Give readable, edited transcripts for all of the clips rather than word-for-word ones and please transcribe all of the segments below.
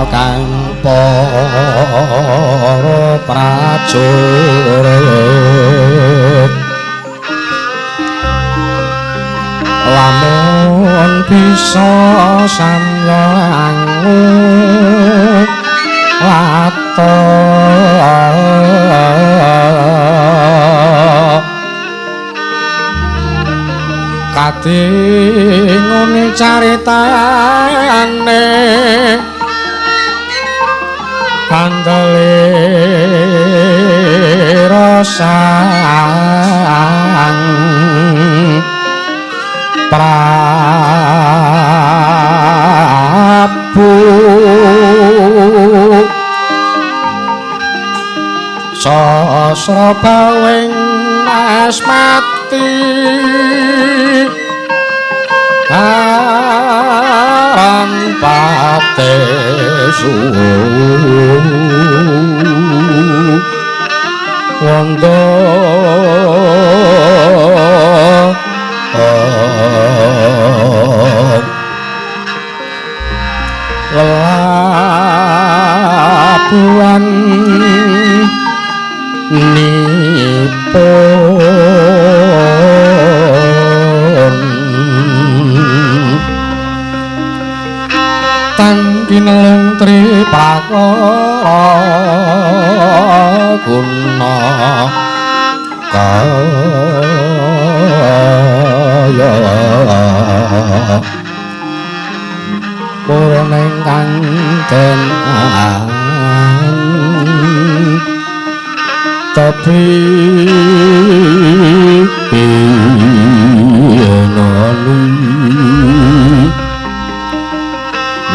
Kang para prajurit lamun bisa samyangu lato kadingune caritane kandele rasang Prabu Sasrabawing Asmati aran pate suwanda lelabuhan nipun tan kinelung tri prakara guna kaya purun ingkang den tepi noni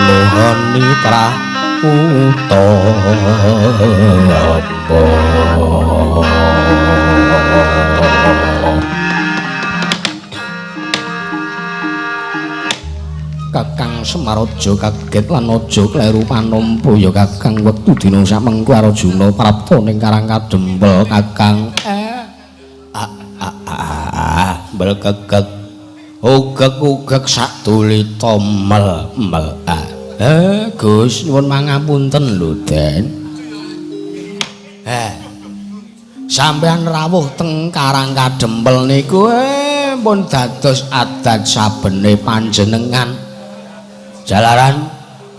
nuhoni trah utama. Kakang Semar aja kaget lan aja kleru panampa ya Kakang, wektu dina samengko Arjuna prapta ning Karang Kadempel Kakang. Mbel kegek ugek-ugek sadulita mel mel. Gus nyuwun mangapunten lho Den. Sampeyan rawuh teng Karang Kadempel niku pun dados adat sabene panjenengan. Jalaran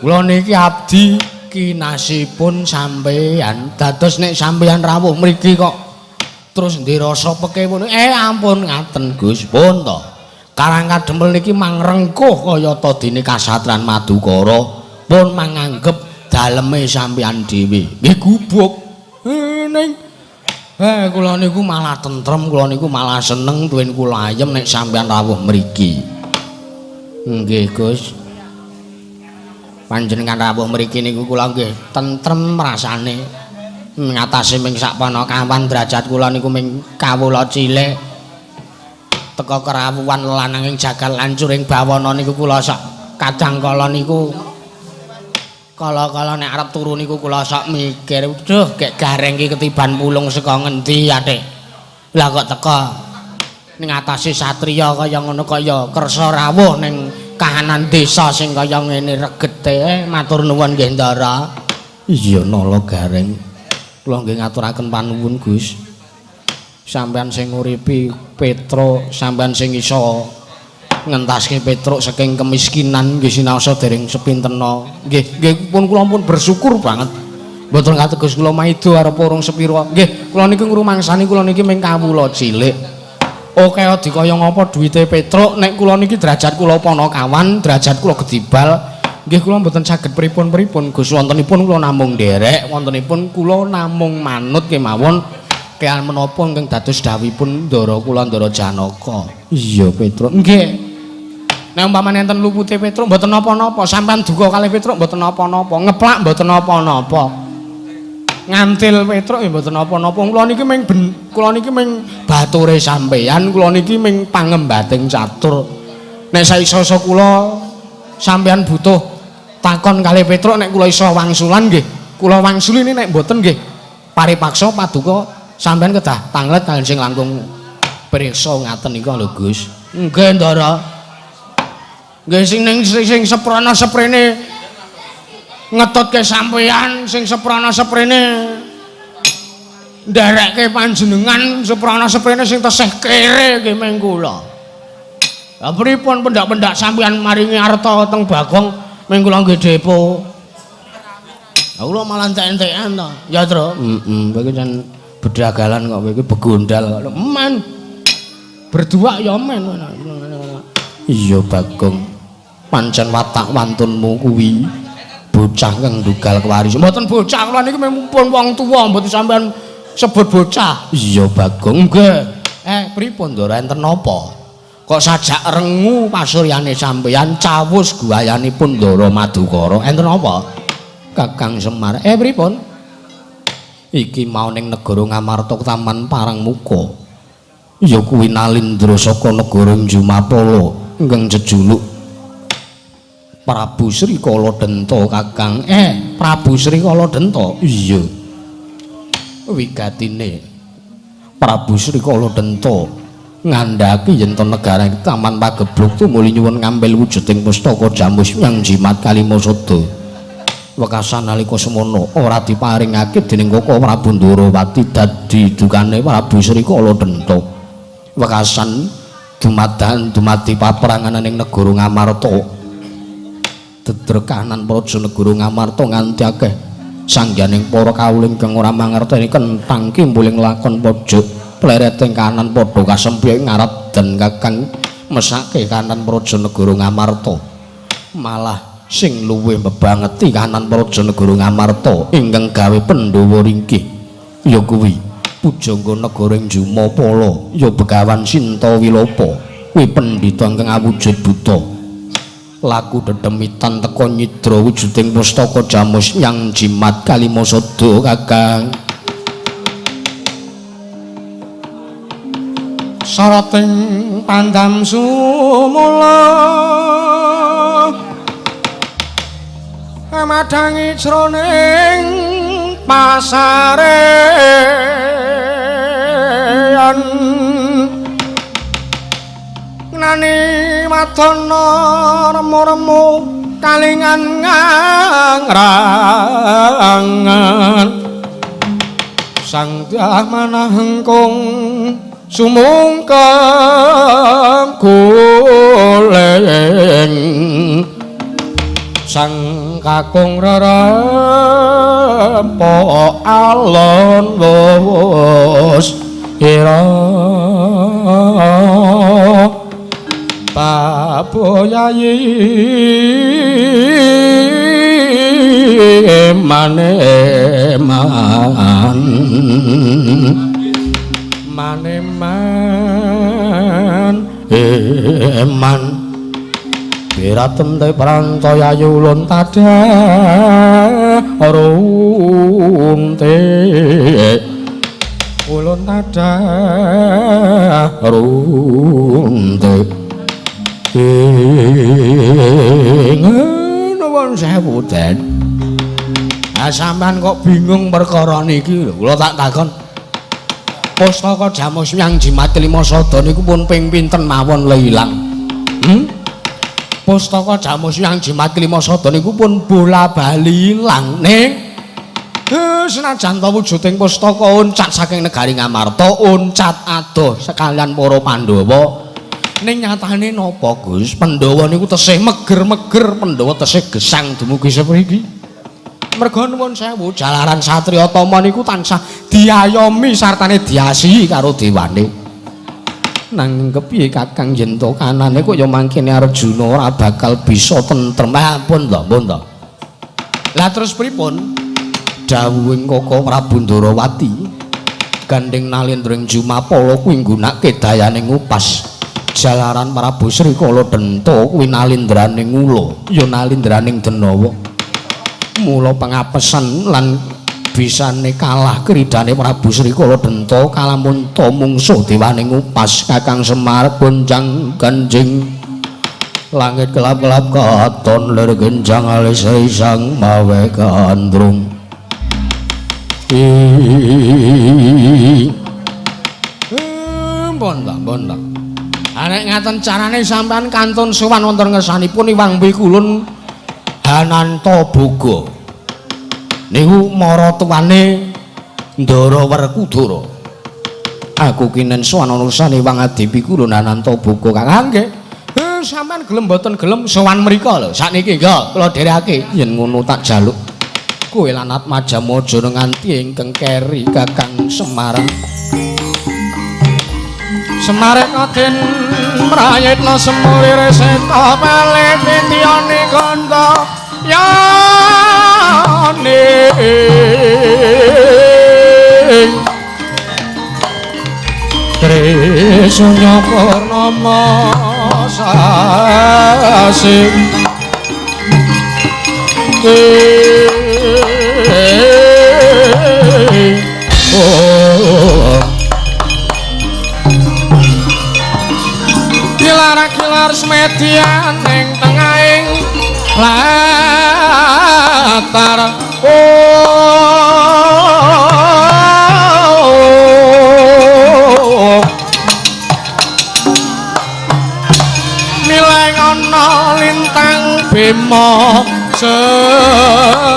kula niki abdi kinasipun sampeyan, dados nek sampeyan rawuh mriki kok terus ndirasa pekewuh, ampun ngaten Gus, pun to. Karang Kadempel niki mangrengkuh kaya ta dene kasatran Madukara, pun manganggep daleme sampeyan dhewe. Nggih gubuk. Ning kula niku malah tentrem, kula niku malah seneng tuwin kula ayem nek sampeyan rawuh mriki. Nggih Gus. Panjenengan rawuh mriki niku kula nggih tentrem rasane. Ngatasi ming sak panakawan derajat kula niku ming kawula cilik. Teka kerawuhan lananging jagal lancuring bawana niku kula sak kadang kala niku kala-kala nek arep turu niku kula sok mikir, duh gek gareng iki ketiban pulung saka ngendi atik. Lah kok teka ning atase satriya kaya ngono kaya kersa rawuh ning kahanan desa sing kaya ngene regete. Matur nuwun nggih Ndara. Iya nala gareng. Kula nggih ngaturaken panuwun Gus. Sampeyan sing nguripi Petruk, sampeyan sing iso ngentaske Petruk saking kemiskinan nggih sinaosa dereng sepintena. Nggih, nggih pun kula pun bersyukur banget. Mboten kateges kula maida arep urung sepira. Nggih, kula niki ngrumangsani kula niki mung kawula cilik. Oke dikaya ngapa duwite Petruk, nek kula niki derajat kula panakawan, derajat kula gedibal. Nggih kula mboten saged pripun-pripun Gus, wontenipun kula namung nderek, wontenipun kula namung manut kemawon kean menapa ingkang dados dawuhipun ndara kula Ndara Janaka. Iya Petruk. Nggih. Nek umpamane enten lupute Petruk mboten napa-napa, sampean duka kalih Petruk mboten napa-napa, ngeplak mboten napa-napa. Ngantil Petruk ya mboten napa-napa. Kula niki ming kula niki ming bature sampeyan, kula niki ming pangembating catur. Nek saiso-iso kula sampeyan butuh takon kalih Petruk, nek kula iso wangsulan nggih, kula wangsuli, nek mboten nggih paripaksa paduka sampeyan kedah tanglet kaliyan sing langkung pirsa ngaten niku lho Gus. Nggih Ndara. Nggih sing ning sing seprana seprene Ngetutke sampeyan sing seprana seprene nderekke panjenengan seprana seprene sing tesih kere nggih ming kula. Lah pripun pendak-pendak sampeyan maringi arta teng Bagong ming kula nggih depo. Lah kula malah entek-entekan to. Ya, Tru. Heeh, kowe iki jan bedagalan kok kowe iki begondal kok. Men. Berdua ya men. Iya, Bagong. Pancen watak wantunmu kuwi bocah kang ndugal kewaris. Mboten bocah kula niki pun wong tuwa, mboten sampean sebut bocah. Iya, Bagong. Nggih. Pripun Ndara enten napa? Kok sajak rengu pasuryane sampeyan cawus guayanipun Ndara Madukara. Enten napa? Kakang Semar. Pripun? Iki mau ning negara Ngamarta Taman Parangmuka. Ya kuwi Nalindra saka negara Jumapala ingkang jejuluk Prabu Srikala Denta, Kakang. Prabu Srikala Denta. Iya. Wigatine Prabu Srikala Denta ngandhaki yen to negara Taman Pageblug tumuli nyuwun ngambil wujuding pustaka Jamus yang jimat Kalimasada. Wekasan nalika semono ora diparingake dening Koko Prabu Ndorowati dadi dukane Prabu Srikala Denta. Wekasan dumadan dumadi paperangan ning negara Ngamarta. Dedrekanan praja negara Ngamarta nganti akeh sangganing para kawula ingkang ora mangerteni kenthang kimpuling lakon pojok plereting kanan padha kasempyek ngarep den Kakang mesake kanan praja negara Ngamarta. Malah sing luwih bebangeti kanan praja negara Ngamarta ingkang gawe Pandhawa ringkih ya kuwi pujangga negara Jumapala ya Begawan Sinta Wilapa kuwi pendhita ingkang awujud buta laku dedemitan teka nyidra wujuding pustaka Jamus yang jimat Kalimasada, Kakang. Sarating pandam sumula madangi jroning pasarean nani madana remo-remo kalingan ngrangan sang dyah manahengkung sumungkem guling sang kakung rerempok alon wus ira baboyayi maneman maneman eman biratem te prantaya ulun tada runte ulun tada runte nuwun sewu Den. Ah sampean kok bingung perkara niki lho, kula tak takon. Pustaka Jamus yang jimat Kalimasada niku pun ping pinten mawon le ilang? Pustaka Jamus yang jimat Kalimasada niku pun bola-bali ilang ning senajan ta wujuding pustaka uncat saking negari Ngamarta, uncat adoh sekalian para Pandhawa. Ning nyatane napa Gus? Pandhawa niku tesih meger-meger, Pandhawa tesih gesang dumugi sepriki. Merga nuwun sewu, jalaran satriya tama niku tansah diayomi sartane diasihi karo dewane. Nanging kepiye Kakang yen to kanane kok ya mangkene Arjuna ora bakal bisa tentrem. Ampun to, ampun to. Lah terus pripun? Dawuhing Koko Prabu Ndorowati gandeng Nalendra ing Jumapala kuwi nggunakake dayane ngupas jalaran Prabu Srikala Denta kuwi nalindrane ngula ya nalindraning Denawa. Mula pangapesan lan bisane kalah kridane Prabu Srikala Denta kalamunta mungsuh dewane ngupas. Kakang Semar bonjang ganjing langit kelap-kelap katon lir genjang alis risang mawe gandrung. Pun ta, pun ta. Nek ngaten carane sampean kantun sowan wonten ngersanipun Iwang Wikulun Hananta Boga. Niku maratuwane Ndara Werkudara. Aku kinen sowan ana ursane Wang Adipi kula Anantaboga Kakang nggih. Sampean gelem mboten gelem sowan mriko lho. Sakniki nggih kula dherekake. Yen ngono tak jaluk kowe lan Atmajamu aja nganti ingkang keri Kakang Semar. Semareka den prayitna semulire seta pale pityane ganda yane Trisunya purnama sasi oh kilar-kilar semedian ing tengahing latar oh mileng ana lintang bima sekti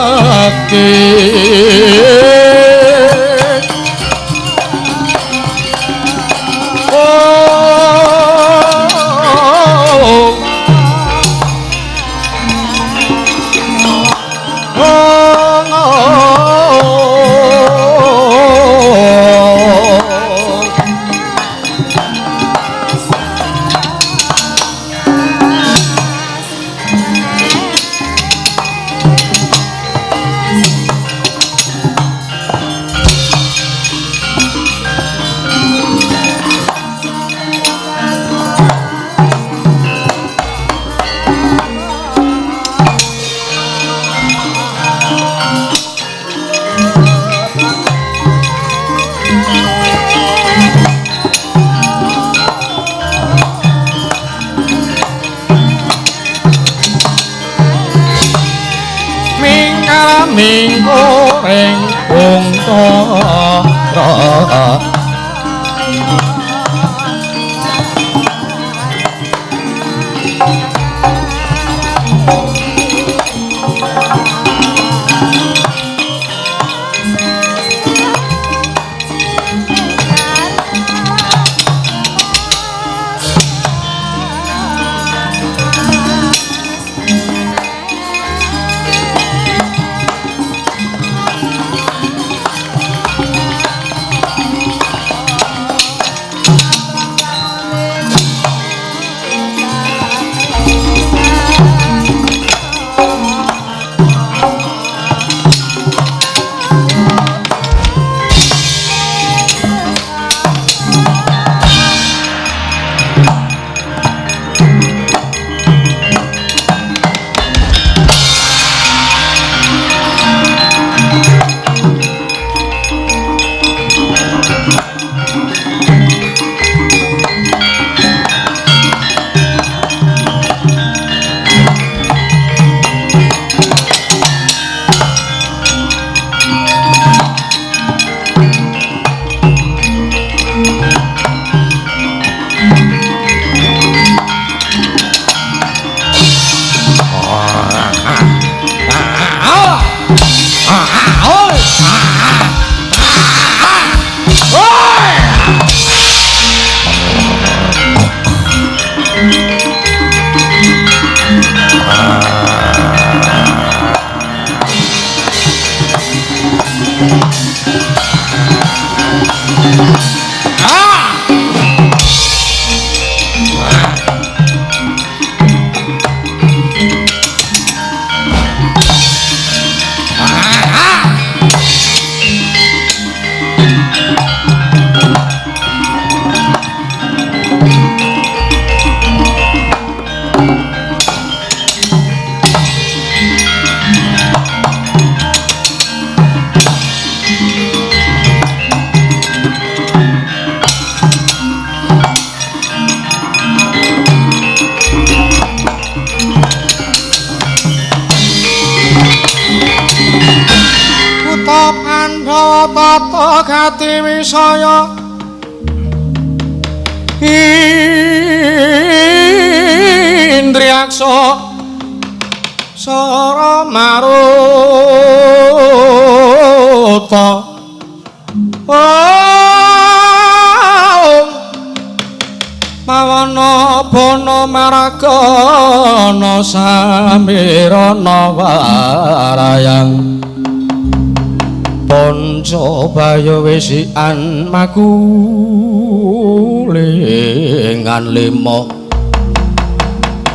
mingkuring bungkara Pandhawa tata gati wisaya Indriyaksa sara marut. Brata. Om Pawana bana maragana samirana warayang Panca baya wesikan magulingan lima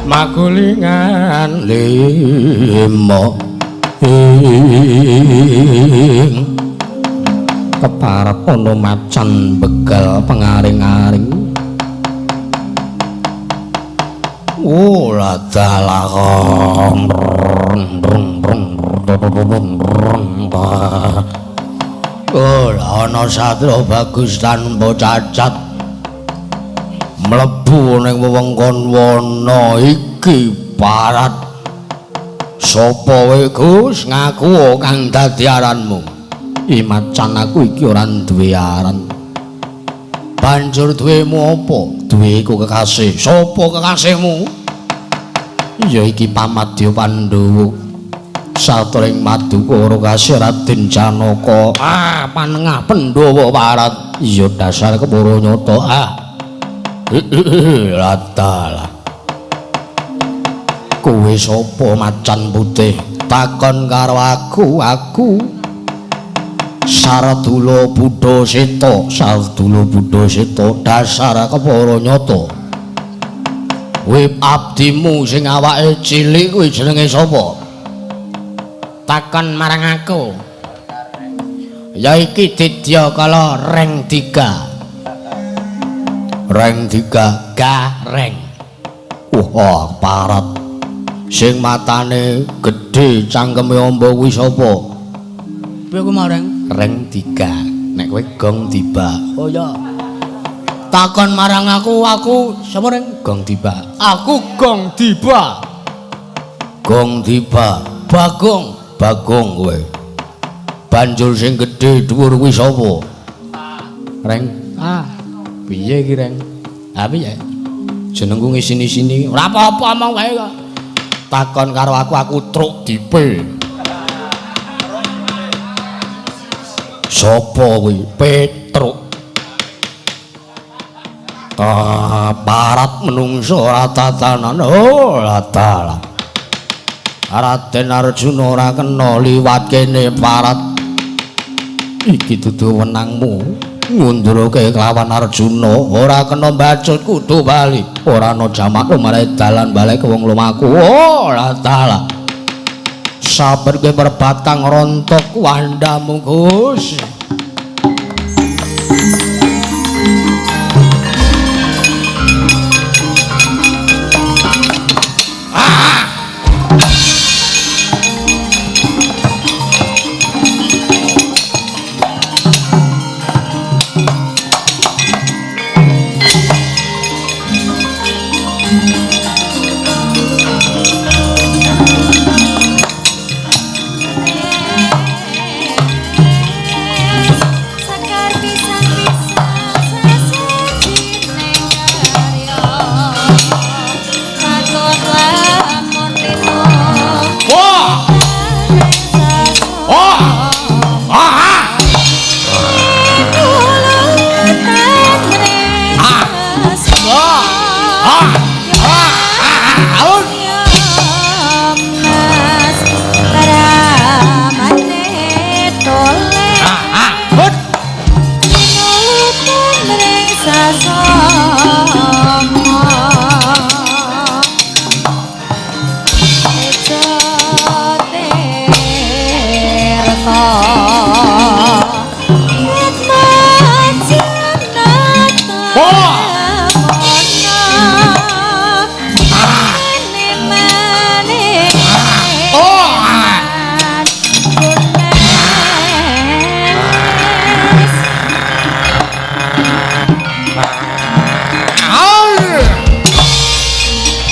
magulingan lima ing keparep ana macan begal pengaring-aring. Oh ladalah oh ana satria bagus tanpa cacat mlebu ning wewengkon wana iki parat. Sapa kowe Gus? Ngaku kang dadi aranmu. I macan aku iki ora duwe aran. Banjur duwemu apa? Duweku kekasih. Sapa kekasihmu? Ya iki Pamadya Pandhawa. Satring Madukara kasih Raden Janaka. Ah, panengah Pandhawa parat. Iya dasar kepara nyata. Ah. Ladalah. Kowe sapa macan putih? Takon karo aku, aku Sardula Buddha Seta, Sardula Buddha Seta dasar kepara nyata. Kowe abdimu sing awake cilik kuwi jenenge sapa? Takon marang aku. Ya iki Didya Kala Reng Diga. Reng Diga Gareng. Wah, parat. Sing matane gedhe cangkeme amba kuwi sapa? Piye kuwi marang? Reng Diga. Nek kowe Gong Diba. Oh ya. Takon marang aku, aku sapa Reng? Gong Diba. Aku Gong Diba. Gong Diba. Bagong, Bagong kowe. Banjur sing gedhe dhuwur kuwi sapa? Reng. Ah, piye iki Reng? Ah piye? Jenengku ngisini-sini. Ora apa-apa omong wae kok. Takon karo aku, aku Truk Dipe. Sapa kuwi? Petruk. Ah, parat menungso ora tatanan. Oh, ladalah. Raden Arjuna ora kena liwat kene parat. Iki dudu wenangmu ngundurke kelawan Arjuna, ora kena mbacut kudu bali. Ora ana jamak lumrahe dalan balik wong lumaku. Oh, ladalah. Sabar kowe perbatang rontok wandamu Gus.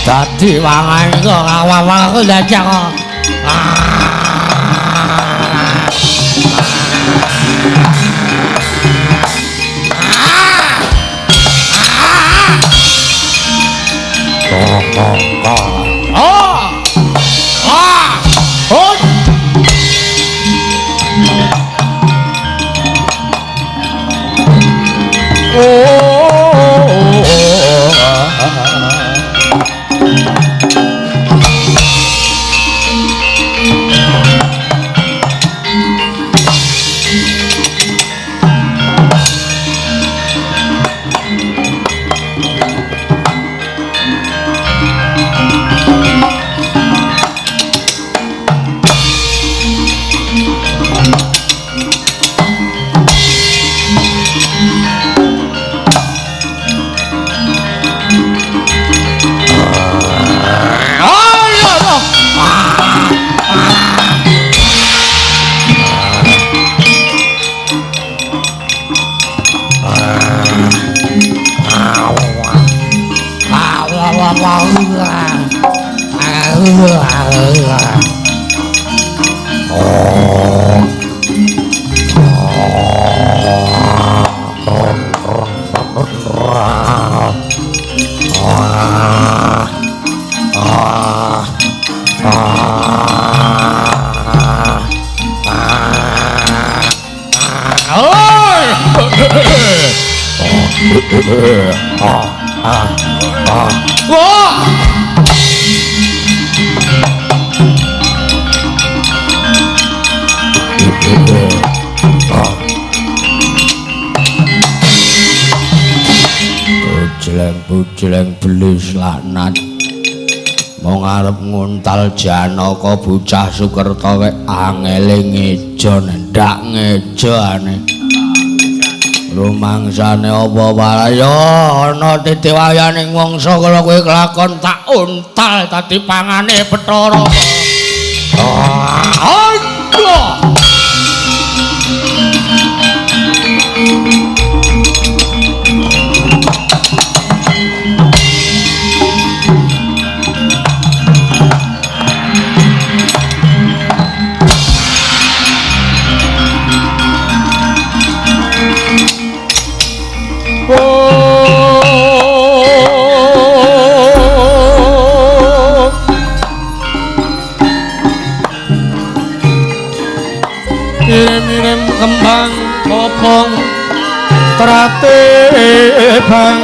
Dadi wangan kok awak-awakku dajak kok. Bujleng-bujleng belis laknat. Mong arep nguntal Janaka bocah Sukerta wek angele ngejo ndak ngejane. Rumangsane apa wae ya ana titiwayaning wangsa kala kowe kelakon tak untal dadi pangane Bathara. Aduh. Kirim-kirim kembang kopong terate bang.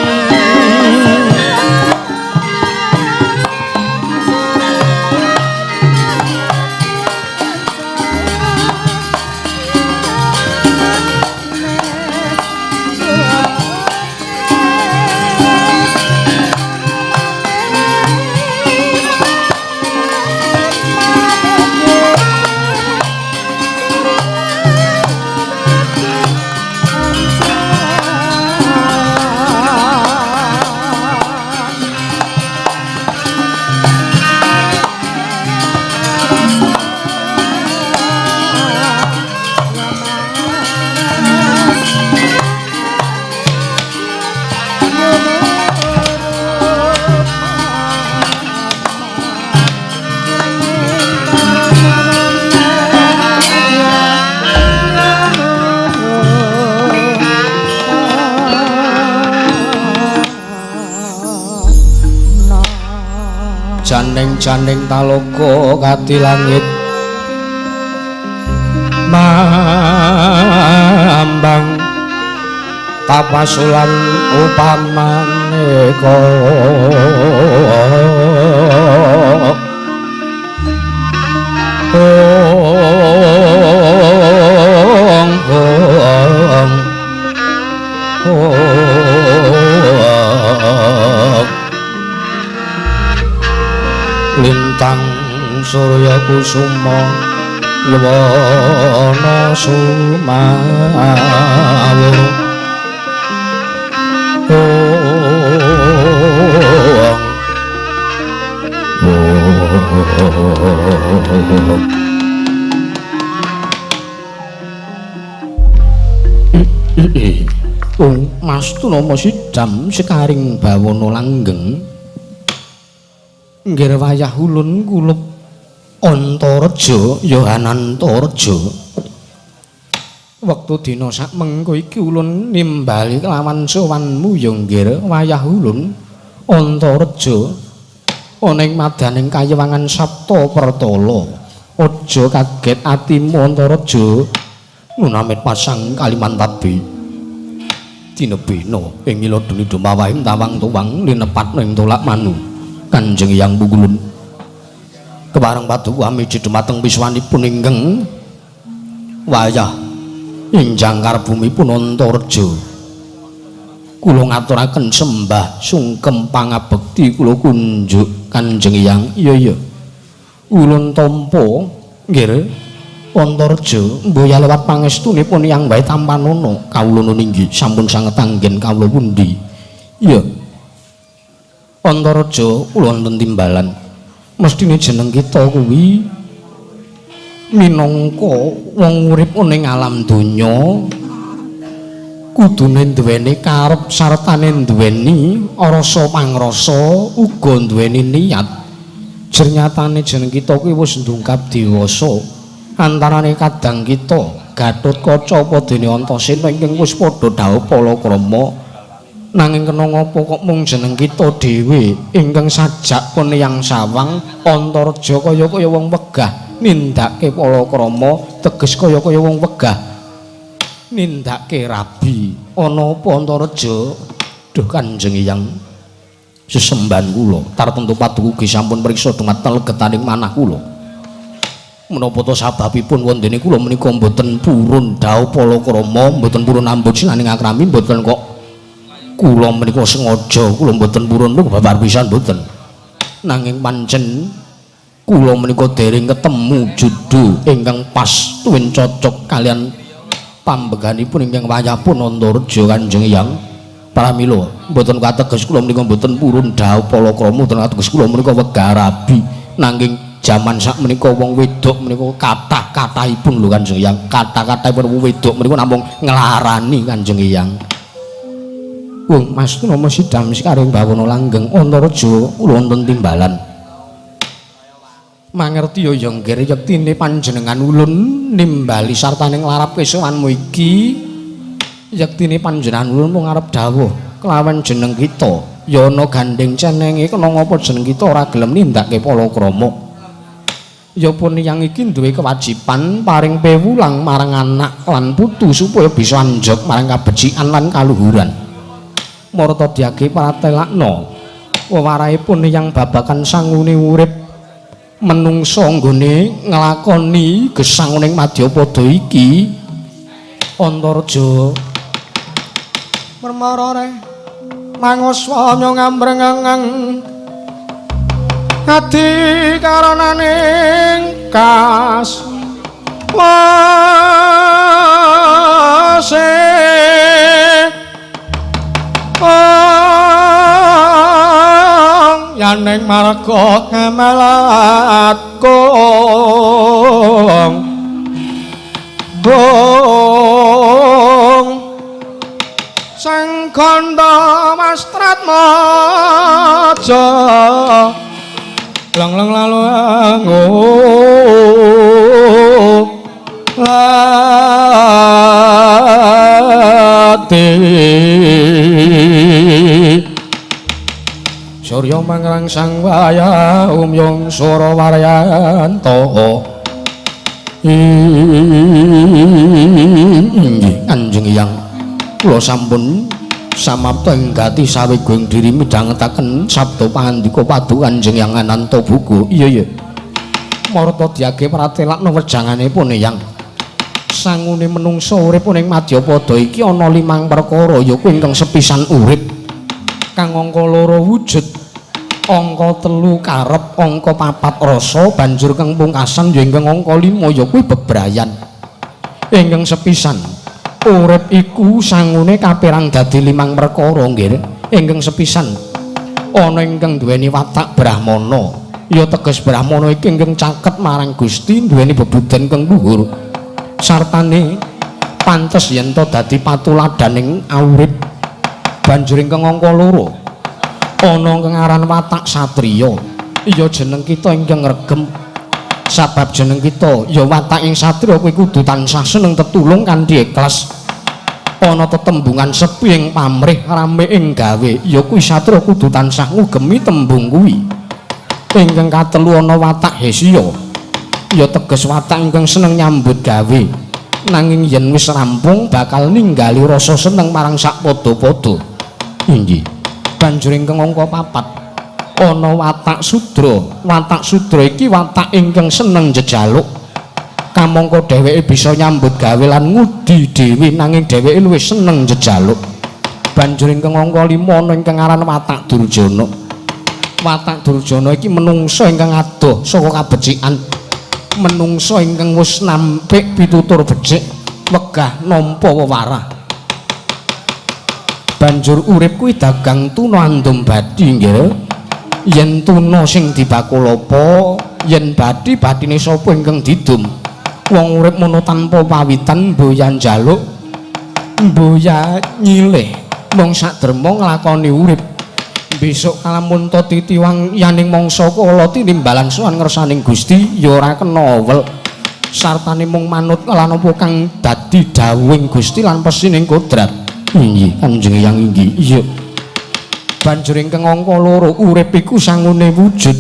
Janing-janing talaga kati langit mambang tapasulan upamane ong ong ong lintang surya kusuma yuwana sumawur ong ong Mas Tunama sidam sekaring bawana langgeng nggir wayah ulun kulup Antareja ya Anantareja. Wektu dina sak mengko iki ulun nimbali kelawan sowanmu ya nggir wayah ulun Antareja ana ing madaning kayewangan Sapta Pertala. Aja kaget atimu Antareja nunamit pasang Kalimantabi tinebina ing ila deni dumawahing tawang tuwang linepat ning tolak manu Kanjeng Hyang Pungkulun kepareng paduka miji dumateng wiswanipun ingkang wayah ing jangkar bumi pun Antareja. Kula ngaturaken sembah sungkem pangabekti kula kunjuk Kanjeng Hyang. Iya iya ulun tampa nggih Antareja mboya lewat pangestunipun Hyang wae tampanana kawula nunggi sampun sanget anggen kawula pundi. Iya Antareja kula wonten timbalan mestine jeneng kita kuwi minangka wong urip ning alam donya Kudune duweni karep sartane duweni rasa pangrasa uga duweni niat. Jernyatane jeneng kita kuwi wis ndungkap dewasa. Antarane kadang kita Gatotkaca apa dene Antasena ingkang wis padha dhaup palakrama. Nanging kena ngapa kok mung jeneng kita dhewe ingkang sajak pun yang sawang Antareja kaya-kaya wong wegah nindakake palakrama, teges kaya-kaya wong wegah nindakake rabi. Ana apa Antareja? Duh Kanjeng Hyang, sesembahan kula tartemtu paduka ugi sampun priksa dumateng legetaning manah kula. Menapa to sababipun wondene kula menika mboten purun dhaup palakrama, mboten purun ambut sinaning akrami, mboten kok kula menika sengaja, kula mboten purun niku babar pisan mboten. Nanging pancen kula menika dereng ketemu jodho ingkang pas tuwin cocok kalian pambeganipun ingkang wayahpun Antareja Kanjeng Hyang. Pramila mboten kateges kula menika mboten purun dhaup palakrama, mboten kateges kula menika wegah rabi. Nanging jaman sak menika wong wedok menika kathah-kathahipun lho Kanjeng Hyang, kathah-kathahipun wong wedok menika namung nglarani Kanjeng Hyang. Wong Mas Nama sidam sekaring bawana langgeng Antareja kula wonten timbalan. Mangerti ya ya nggih yektine panjenengan ulun nimbali sartane nglarap kesowanmu iki, yektine panjenengan ulun mung arep dawuh kelawan jeneng kita ya ana gandeng cenenge kena ngapa jeneng kita ora gelem nindakake palakrama. Ya pun yang iki duwe kewajiban paring pewulang marang anak lan putu supaya bisa anjog marang kabecikan lan kaluhuran. Marta diage pratelakna wewarahipun yang babakan sangune urip menungsa nggone nglakoni gesang ning madyapada iki. Antareja Permara manguswa ngambrengeng adi karananing kas wase yaning marga kemelat kong bong sang kandha mastratmaja lang lang lalu angu lati Surya mangrangsang waya umyung sura waryanto. Inggih Kanjeng Hyang, kula sampun samapta ing gati sawigung diri midhangetaken sabda pangandika paduka Kanjeng Hyang Ananta Buku. Iya iya. Marta diage pratelakna wejanganipun Hyang. Sangune menungsa urip ning madyapada iki ana limang perkara, ya kuwi ingkang sepisan urip, kang angka loro wujud, angka telu karep, angka papat rasa, banjur kang pungkasan ya ingkang angka 5 ya kuwi bebrayan. Ingkang sepisan urip iku sangune kaperang dadi limang perkara nggih. Ingkang sepisan ana ingkang duweni watak brahmana, ya teges brahmana iki ingkang caket marang Gusti, duweni bebuden kang luhur sartane pantes yen to dadi patuladaning aurip. Banjur ingkang angka loro ana ingkang aran watak satriya, ya jeneng kita ingkang ngregem, sabab jeneng kita ya watak ing satriya kuwi kudu tansah seneng tetulung kanthi ikhlas. Ana tetembungan sepi ing pamrih rame ing gawe, ya kuwi satriya kudu tansah ngugemi tembung kuwi. Ingkang katelu ana watak hesya, ya teges watak ingkang seneng nyambut gawe, nanging yen wis rampung bakal ninggali rasa seneng marang sak padha-padha. Inggih. Banjur ingkang angka papat ana watak sudra. Watak sudra iki watak ingkang seneng jejaluk, kamangka dheweke bisa nyambut gawe lan ngudi dhewe, nanging dheweke luwih seneng jejaluk. Banjur ingkang angka 5 ana ingkang aran watak durjana. Watak durjana iki menungsa ingkang adoh saka kabecikan, menungsa ingkang wis nampik pitutur becik, wegah nampa wewarah. Banjur urip kuwi dagang tuna andum bathi nggih. Yen tuna sing dibakul apa, yen bathi bathine sapa ingkang didum. Wong urip mono tanpa pawitan mboyan njaluk, Mboya nyilih mung saderma nglakoni urip. Besok kalamun ta titiwang yaning mangsa kala tinimbalan sowan ngersaning Gusti ya ora kena wel. Sartane mung manut lan apa kang dadi dawuhing Gusti lan pesining kodrat. Inggih, Kanjeng Hyang inggih. Iya. Banjur ingkang angka loro urip iku sangune wujud.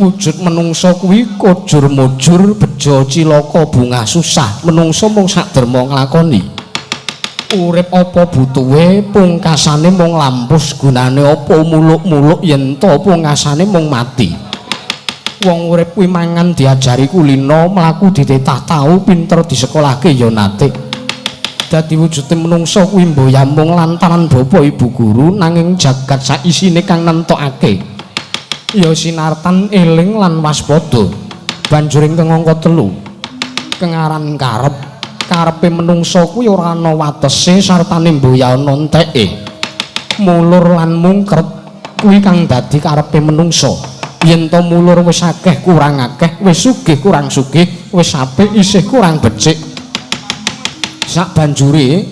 Wujud menungsa kuwi kojur-mujur bejo cilaka bungah susah. Menungsa mung saderma nglakoni. Urip apa butuhe pungkasane mung lampus gunane apa muluk-muluk yen to pungkasane mung mati. Wong urip kuwi mangan diajari kulino, mlaku ditetah tau, pinter disekolahke ya nate. Dadi wujude menungsa kuwi mboya mung lantaran bapa ibu guru nanging jagat saisine kang nentokake. Ya sinartan eling lan waspada. Banjur ingkang angka 3 kengaran karep. Karepe menungsa kuwi ora ana watese sartane mboya ana enteke. Mulur lan mungkret kuwi kang dadi karepe menungsa. Yen to mulur wis akeh kurang akeh, wis sugih kurang sugih, wis apik isih kurang becik. Sabanjure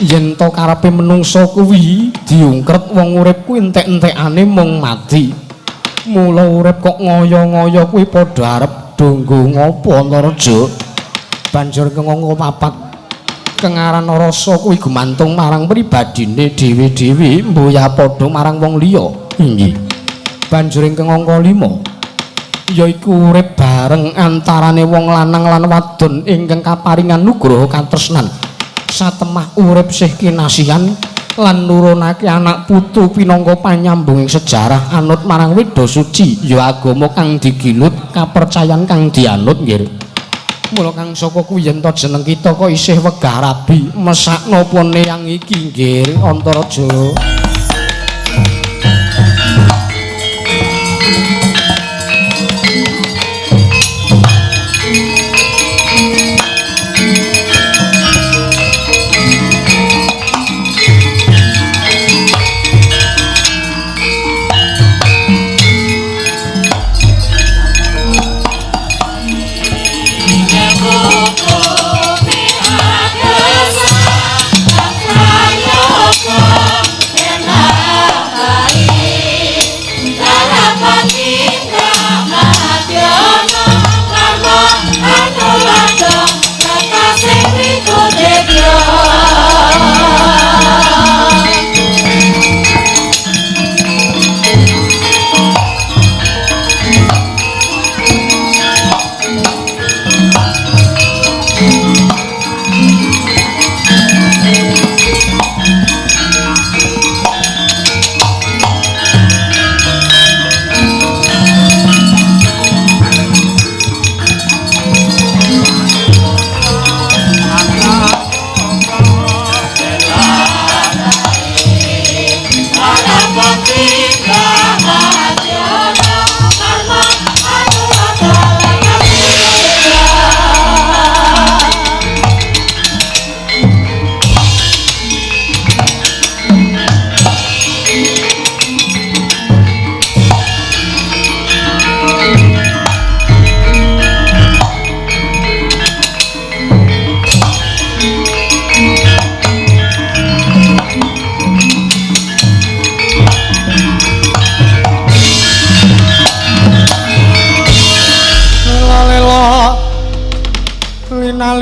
yen to karepe menungsa kuwi diungkret wong urip kuwi entek-entekane mung mati. Mula urip kok ngoyo-ngoyo kuwi padha arep donggo ngopo Antareja. Banjur kengangka papat kengaran rasa kuwi gumantung marang pribadine dhewe-dhewe mboya padha marang wong liya. Inggih. Banjur ingkang angka 5 yaiku urip bareng antarane wong lanang lan wadon ingkang kaparingan nugroho katresnan. Satemah urip sih kinasihan lan nurunake anak putu pinangka panyambunging sejarah anut marang Weda Suci ya agama kang digilut kapercayan kang dianut nggih. Mula kang saka kuwi yen to jeneng kita kok isih wegah rabi mesakno apa neyang iki nggih Antareja.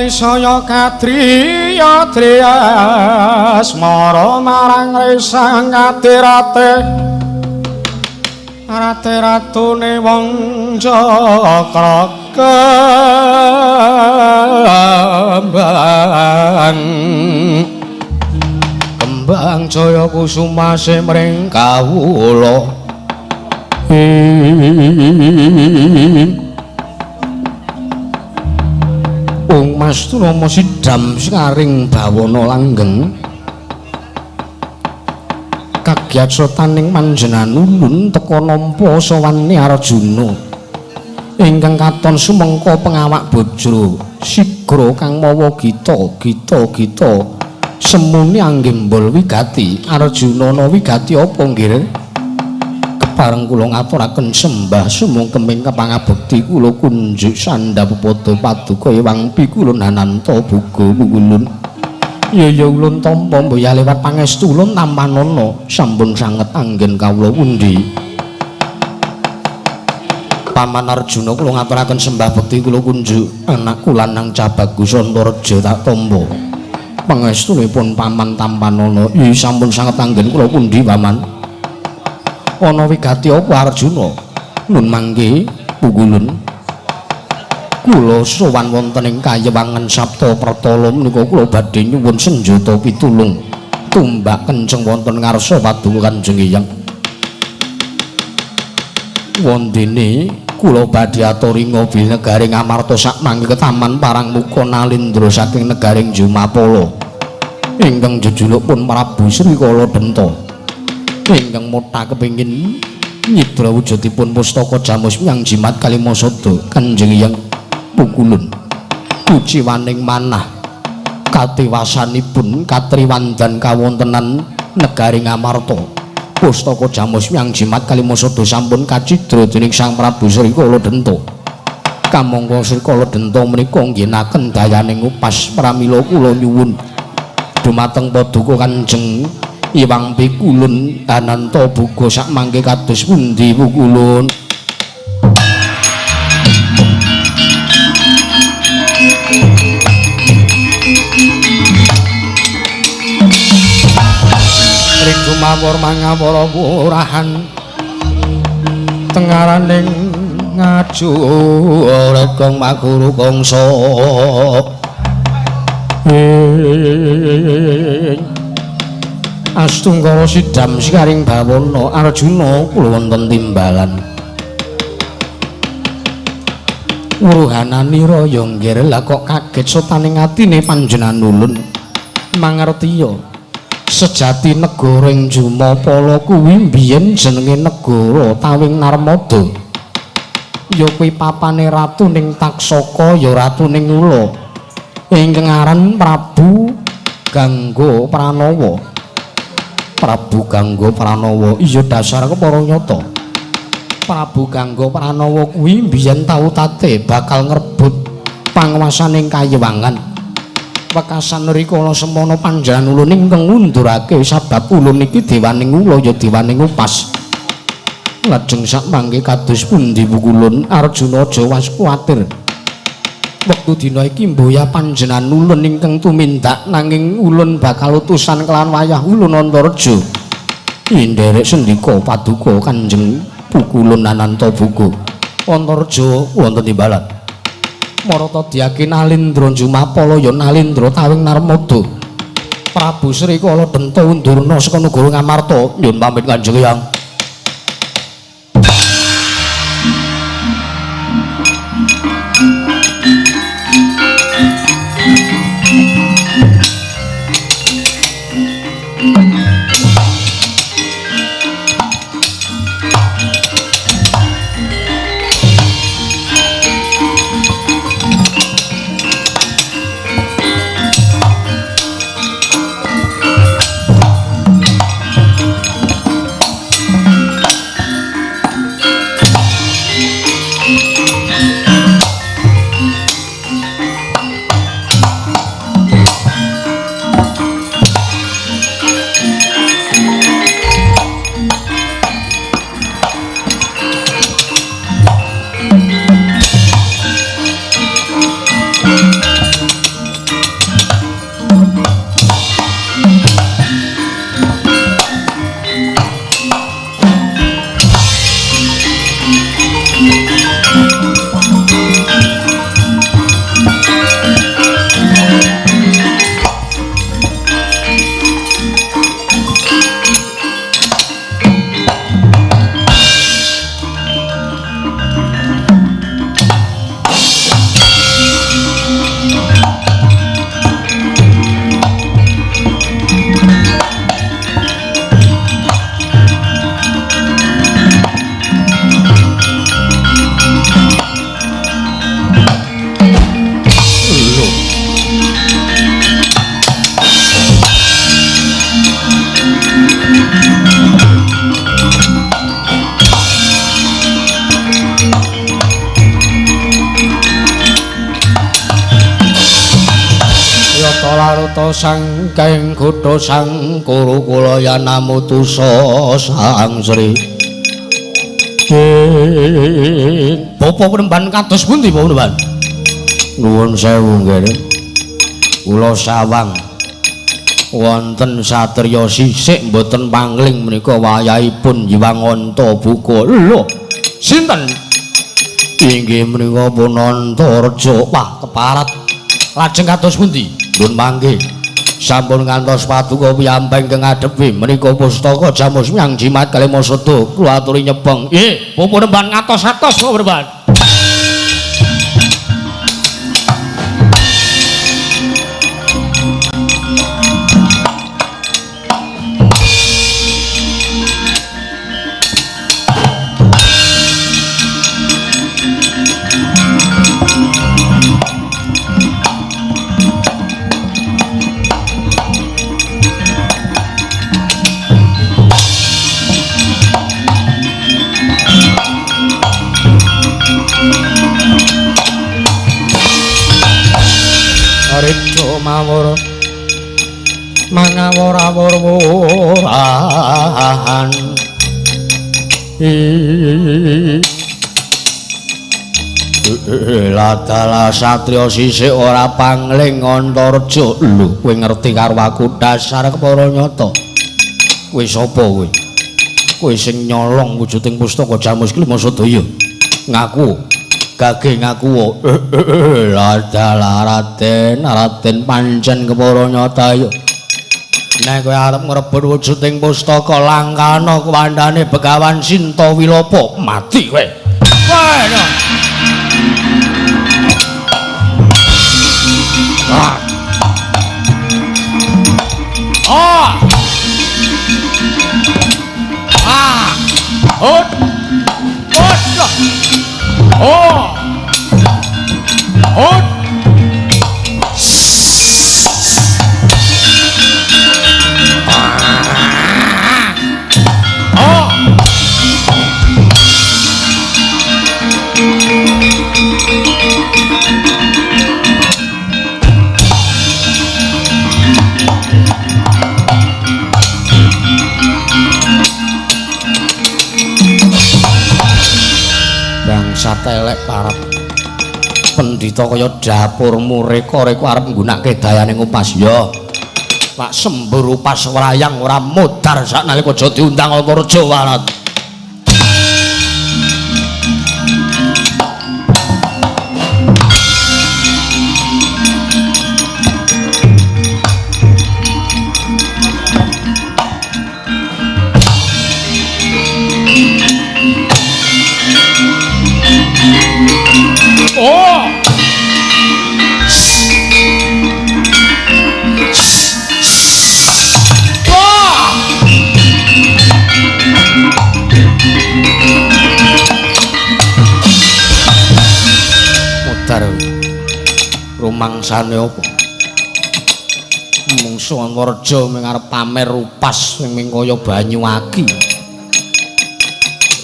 Saya kadriya driyas mara marang resang kadirate rate ratune wong cakra kembang kembang jaya kusumase mring kawula. Ung Mas Turama sidam sekaring bawana langgeng kagyat sotaning manjenan ulun teka nampa sawane Arjuna ingkang katon sumengka pengawak bajra sigra kang mawa gita gita gita semune anggembol wigati. Arjuna ana wigati apa nggih? Kepareng kula ngaturaken sembah sumungkeming pangabekti kula kunjuk sandhap pada paduka ewang pikulun hananta buga pukulun. Ya ya ulun tampa mboya lewat pangestu ulun tampanana sampun sanget anggen kawula pundi. Paman Arjuna kula ngaturaken sembah bekti kula kunjuk anakku lanang cah bagus Antareja tak tampa. Pangestunipun paman tampanana. Iya sampun sanget anggen kula pundi paman. Ana wigati apa Arjuna? Nun mangke pukulun. Kula sowan wonten ing kayewangan Sabta Pertala menika kula badhe nyuwun senjata pitulung tumbak kenceng wonten ngarsa paduka Kanjeng Hyang. Wondene kula badhe aturi ngobil negaring Amarta sakmangke ketaman Parangmuka Nalindra saking negaring Jumapala ingkang jejuluk pun Prabu Srikala Denta ingkang motha kepengin nyidra wujudipun pustaka Jamus Myang Jimat Kalimasada. Kanjeng Hyang pukulun kuciwaning manah katiwasanipun katriwandan kawontenan negaring Amarta. Pustaka Jamus Myang Jimat Kalimasada sampun kacidra dening Sang Prabu Srikala Denta. Kamangka Srikala Denta menika nggenaken dayaning upas pramila kula nyuwun dumateng paduka Kanjeng Iwang Pikulun Ananta Buga sakmangke kados pundi pukulun. Mawar mangawara wurahan tengaraning ngaju rekong maguru kangsa ing astungkara sidam sikaring bawana Arjuna kula wonten timbalan wuruhananira ya nggih lah kok kaget sotaning atine panjenengan ulun mangertiya sejati negara ing Jumapala kuwi mbiyen jenenge negara Tawing Narmada. Ya kuwi papane ratu ning Taksaka ya ratu ning Ula ingkang aran Prabu Gangga Pranawa. Prabu Gangga Pranawa iya dasar kepara nyata. Prabu Gangga Pranawa kuwi mbiyen tau tate bakal ngrebut panguwasaning Kayewangan. Wekasan rikala semana panjenengan ulun ingkang ngundurake sabab ulun iki dewaning ula ya dewaning upas. Lajeng sakmangke kados pundi pukulun Arjuna aja was kuwatir. Wektu dina iki mboya panjenengan ulun ingkang tumindak nanging ulun bakal utusan kelawan wayah ulun Antareja. Nderek sendika paduka Kanjeng Pukulun Ananta Buga. Antareja wonten timbalan. Marata diyake Nalindra Jumapala ya Nalindra Tawing Narmada. Prabu Srikala Denta undurna saka negara Ngamarta. Nyuwun pamit Kanjeng Hyang. Warta sangking kutha sang Kurukula yanamutusa Sang Sri. Bapak Penemban kados pundi Bapak Penemban? Nuwun sewu nggih. Kula sawang wonten satriya sisik mboten pangling menika wayahipun Hyang Antabuka. Lho, sinten? Inggih menika pun Antareja. Wah, keparat. Lajeng kados pundi? Nuwun mangke. Sampun ngantos paduka piyambak ingkang ngadepi menika pustaka jamus miang jimat kalima seda kula aturi nyepeng. Nggih, Bapak Penemban ngatos-atos Bapak Penemban. Rejo mawur mangawur-awur-wuran Ladala satriya sisik ora pangling Antareja. Lho, kowe ngerti karo aku dasar kepara nyata. Kowe sapa kowe? Kowe sing nyolong wujuding pustaka Jamus Klima Sadaya. Ngaku. Gage ngaku. Ladala Raden, Raden pancen kepara nyata ya. Nek kowe arep ngrebut wujuding pustaka langkana kuwandane Begawan Sinta Wilopa, mati kowe. Wah. Ah. Ah. Ah. Hot. Hot. Oh. Hot. Ah. Oh. Bangsat elek parap pendhita kaya dapurmu reka-reka arep nggunakake dayane ngupas ya. Pak sembur upas wrayang ora modar saknalika aja diundang Antareja warat. Oh. Wah. Modar rumangsane apa? Mungsuh Antareja ming arep pamer upas sing ming kaya banyu aki.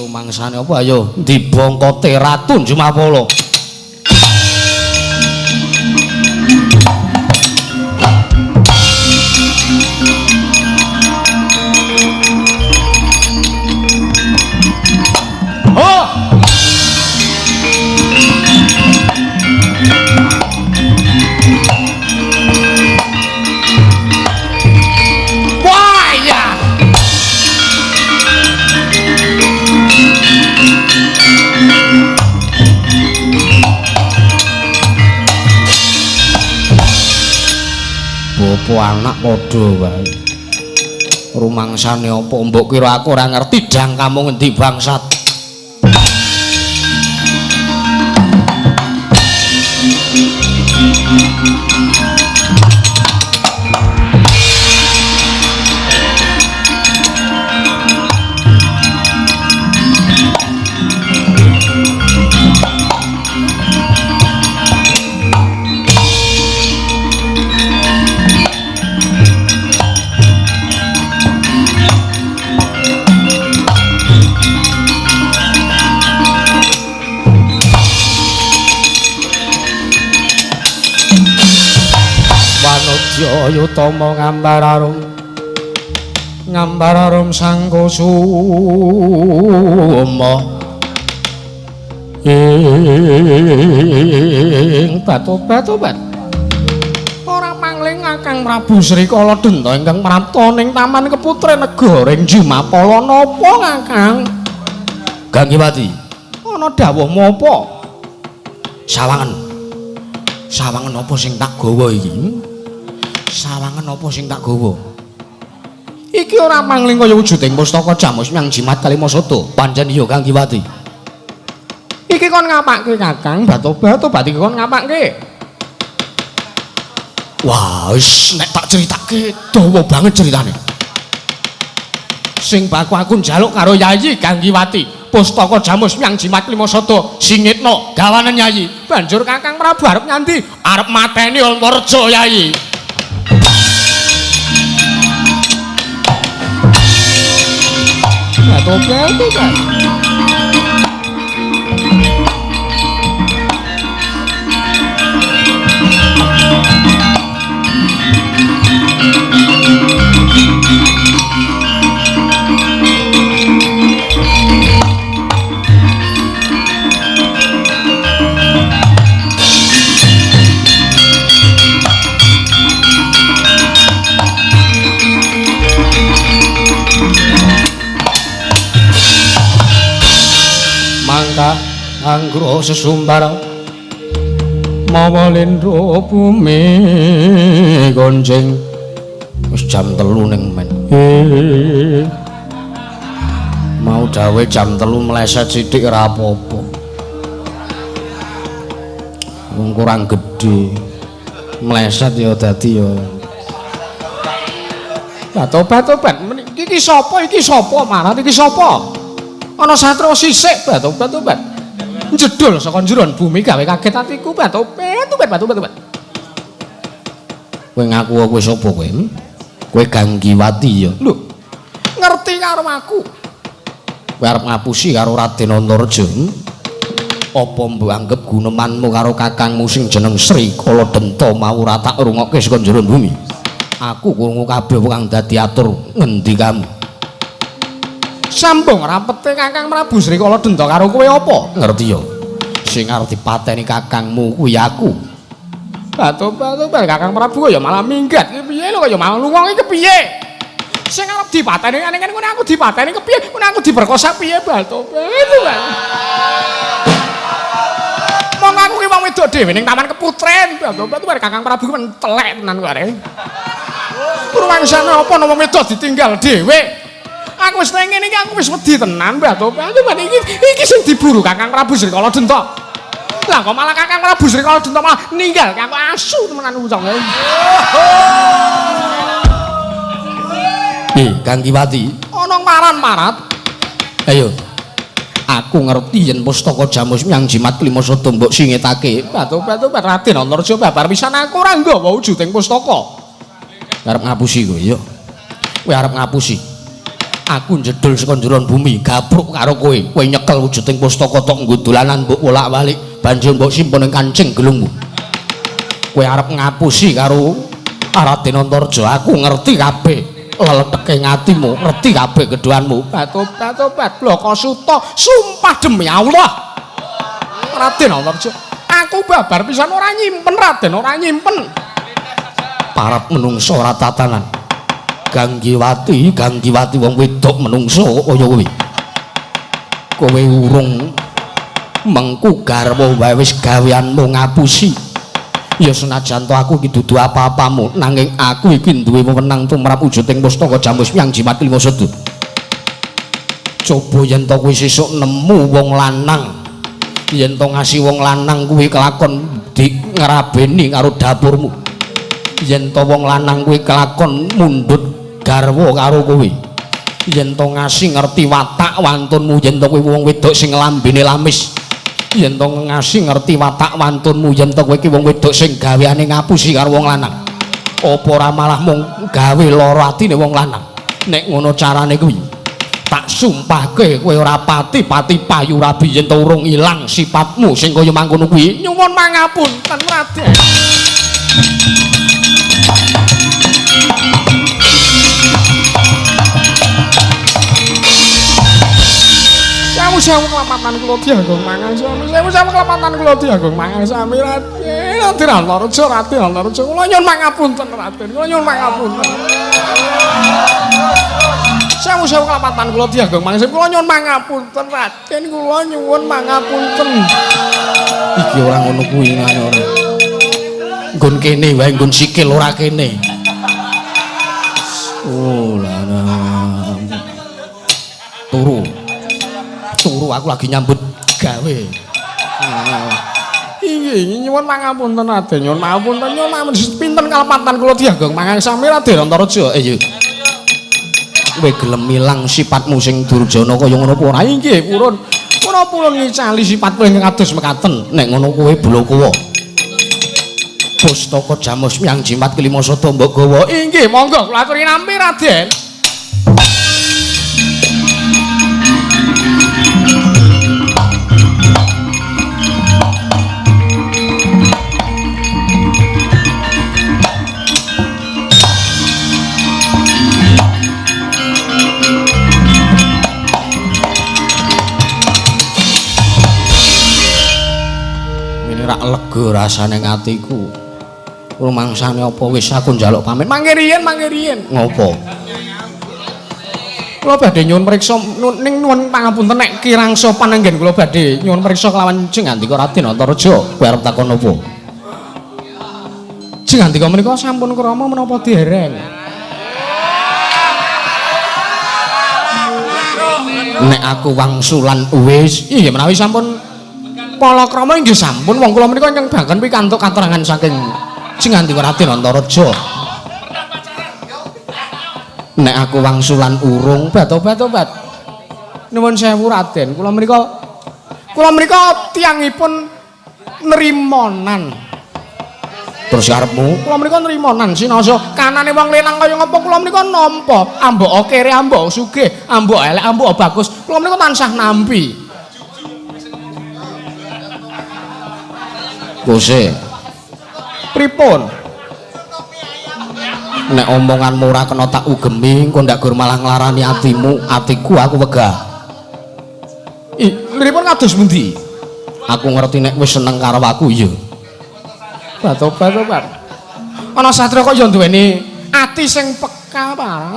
Rumangsane apa? Ayo ndi bongkote Ratu Jumapala. Oh! Wah ya. Bopo anak padha wae. Rumangsane apa mbok kira aku ora ngerti dang kamu ngendi bangsat. Jayutama ngambar arum, ngambar arum sang kusuma ing batu-batu-bat. Ora mangling Kakang Prabu Srikala Denta ingkang prapta ning Taman Keputren Negara ing Jumapala napa Kakang? Ganggiwati, ana dawuhmu apa? Sawangen. Sawangen apa sing tak gawa iki? Sawangen apa sing tak gawa? Iki ora mangling kaya wujuding pustaka Jamus Myang Jimat Kalimasada. Pancen iya Ganggiwati. Iki kon ngapake Kakang? Batu-batu bat iki kon ngapake? Wah, wis nek tak critake dawa banget ceritane. Sing baku aku njaluk karo Yayi Ganggiwati, pustaka Jamus Myang Jimat Kalimasada singitno gawanen Yayi. Banjur Kakang Prabu arep nyandi? Arep mateni Antareja Yayi. Batu-batu kan. Mangka anggro sesumbar mawa lindro bumi gonjeng. Wis jam 3 ning men. Mau dawe jam 3 meleset sithik ora apa-apa. Wong kurang gedhe. Meleset ya dadi ya. Batu-batu-bat iki sapa? Iki sapa? Marat iki sapa? Ana satria sisik batu-batu-bat. Jedul saka njeron bumi gawe kaget atiku batu-batu-bat batu-batu-bat. Kowe ngaku kowe sapa kowe? Kowe Ganggiwati ya. Lho, ngerti karo aku. Kowe arep ngapusi karo Raden Antareja. Apa mbok anggep gunemanmu karo kakangmu sing jeneng Srikala Denta mau ora tak rungokke saka njeron bumi? Aku krungu kabeh kang dadi atur ngendikamu. Sambung rapete Kakang Prabu Srikala Denta karo kowe apa? Ngerti ya. Sing arep dipateni kakangmu kuwi aku. Batu-batu Kakang Prabu ya malah minggat. Iki piye lho kaya malah lunga iki kepiye? Sing arep dipateni ngene ngene aku dipateni kepiye? Ngono aku diperkosa piye batu-batu. Mong aku ki wong wedok dhewe ning Taman Keputren. Batu-batu Kakang Prabu ki mentelek tenan kok arek. Ruwangsane apa wong wedok ditinggal dhewe? Aku wis nang ngene iki aku wis wedi tenan batu-batu iki iki sing diburu Kakang Prabu Srikala Denta. Lah kok malah Kakang Prabu Srikala Denta malah ninggal aku asu temenan ucong. Ganggiwati, ana maran-marat. Ayo. Aku ngerti yen pustaka Jamus Myang Jimat Kalimasada mbok singetake. Batu-batu Raden Antareja babar pisan aku ora nggawa wujuding pustaka. Arep ngapusi kowe ya. Kowe arep ngapusi. Aku njedul saka njeron bumi, gabruk karo kowe. Kowe nyekel wujuding pustaka tok nggo dolanan mbok wolak-walik, banjur mbok simpen ing kancing gelungmu. Kowe arep ngapusi karo Raden Antareja. Aku ngerti kabeh leleteke atimu, ngerti kabeh gedhuanmu. Batu-batu blaka suta, sumpah demi Allah. Raden Antareja, aku babar pisan ora nyimpen Raden, ora nyimpen. Parap menungso ora tatanan. Ganggiwati, Ganggiwati wong wedok menungso kaya kowe. Kowe urung mengku garwa wae wis gaweanmu ngapusi. Ya senajan to aku iki dudu apa-apamu, nanging aku iki duwe wewenang tumrap wujuding pustaka Jamus Myang Jimat Kalimasada. Coba yen to kowe sesuk nemu wong lanang, yen to ngasi wong lanang kuwi kelakon di ngrabeni karo dapurmu. Yen to wong lanang kuwi kelakon mundhut garwa karo kowe. Yen to ngasi ngerti watak wantunmu, yen to kowe wong wedok sing lambene lamis. Yen to ngasi ngerti watak wantunmu, yen to kowe iki wong wedok sing gaweane ngapusi karo wong lanang. Apa ora malah mung gawe lara atine wong lanang? Nek ngono carane kuwi, tak sumpahke kowe ora pati-pati payu rabi yen to urung ilang sifatmu sing kaya mangkono kuwi. Nyuwun pangapunten Raden. Sewu-sewu kelepatan kula dianggo mangan sami. Sewu-sewu kelepatan kula dianggo mangan sami Raden. Raden Antareja, Raden Antareja. Kula nyuwun pangapunten Raden. Kula nyuwun pangapunten. Sewu-sewu kelepatan kula dianggo mangan sami. Kula nyuwun pangapunten Raden. Kula nyuwun pangapunten. Iki ora ngono kuwi ngene ora. Nggon kene wae nggon sikil ora kene. Oh lah. Turu. Turu aku lagi nyambut gawe. Inggih, nyuwun pangapunten Raden, nyuwun pangapunten, nyuwun pangapunten. Pinten kalepatan kula dianggo mangan sami Raden Antareja. Iya. Kowe gelem ilang sifatmu sing durjana kaya ngono apa ora? Inggih, purun. Kula purun ngicali sifat kowe kados mekaten. Nek ngono kowe blokowa. Pustaka Jamus Miang Jimat kelima sada mbok gawa. Inggih, monggo kula aturi nampi Raden. Lega rasane atiku. Rumangsane apa wis aku njaluk pamit. Mangke riyen, mangke riyen. Ngopo? Kula badhe nyuwun priksa ning nuwun pangapunten nek kirang sopan anggen kula badhe nyuwun priksa kelawan Jeng Andika Raden Antareja. Kowe arep takon apa? Jeng Andika menika sampun krama menapa dereng? Nek aku wangsulan wis, iya menawi sampun palakrama inggih sampun wong kula menika ingkang bangen pikantuk katerangan saking Jeng Andika Raden Antareja. Nek aku wangsulan urung, obat-obat. Nuwun sewu Raden, kula menika tiyangipun nrimonan. Terus karepmu? Kula menika nrimonan sinaosa kanane wong lanang kaya ngapa kula menika nampa, ambok kere, ambok sugih, ambok elek, ambok bagus, kula menika tansah nampi. Kose. Pripun? Nek omonganmu ora kena tak ugemi, engko ndak gur malah nglarani atimu, atiku aku wegah. Pripun kados pundi? Aku ngerti nek wis seneng karo aku iya. Batobat-tobat. Ana satria kok ya duweni ati sing peka apa?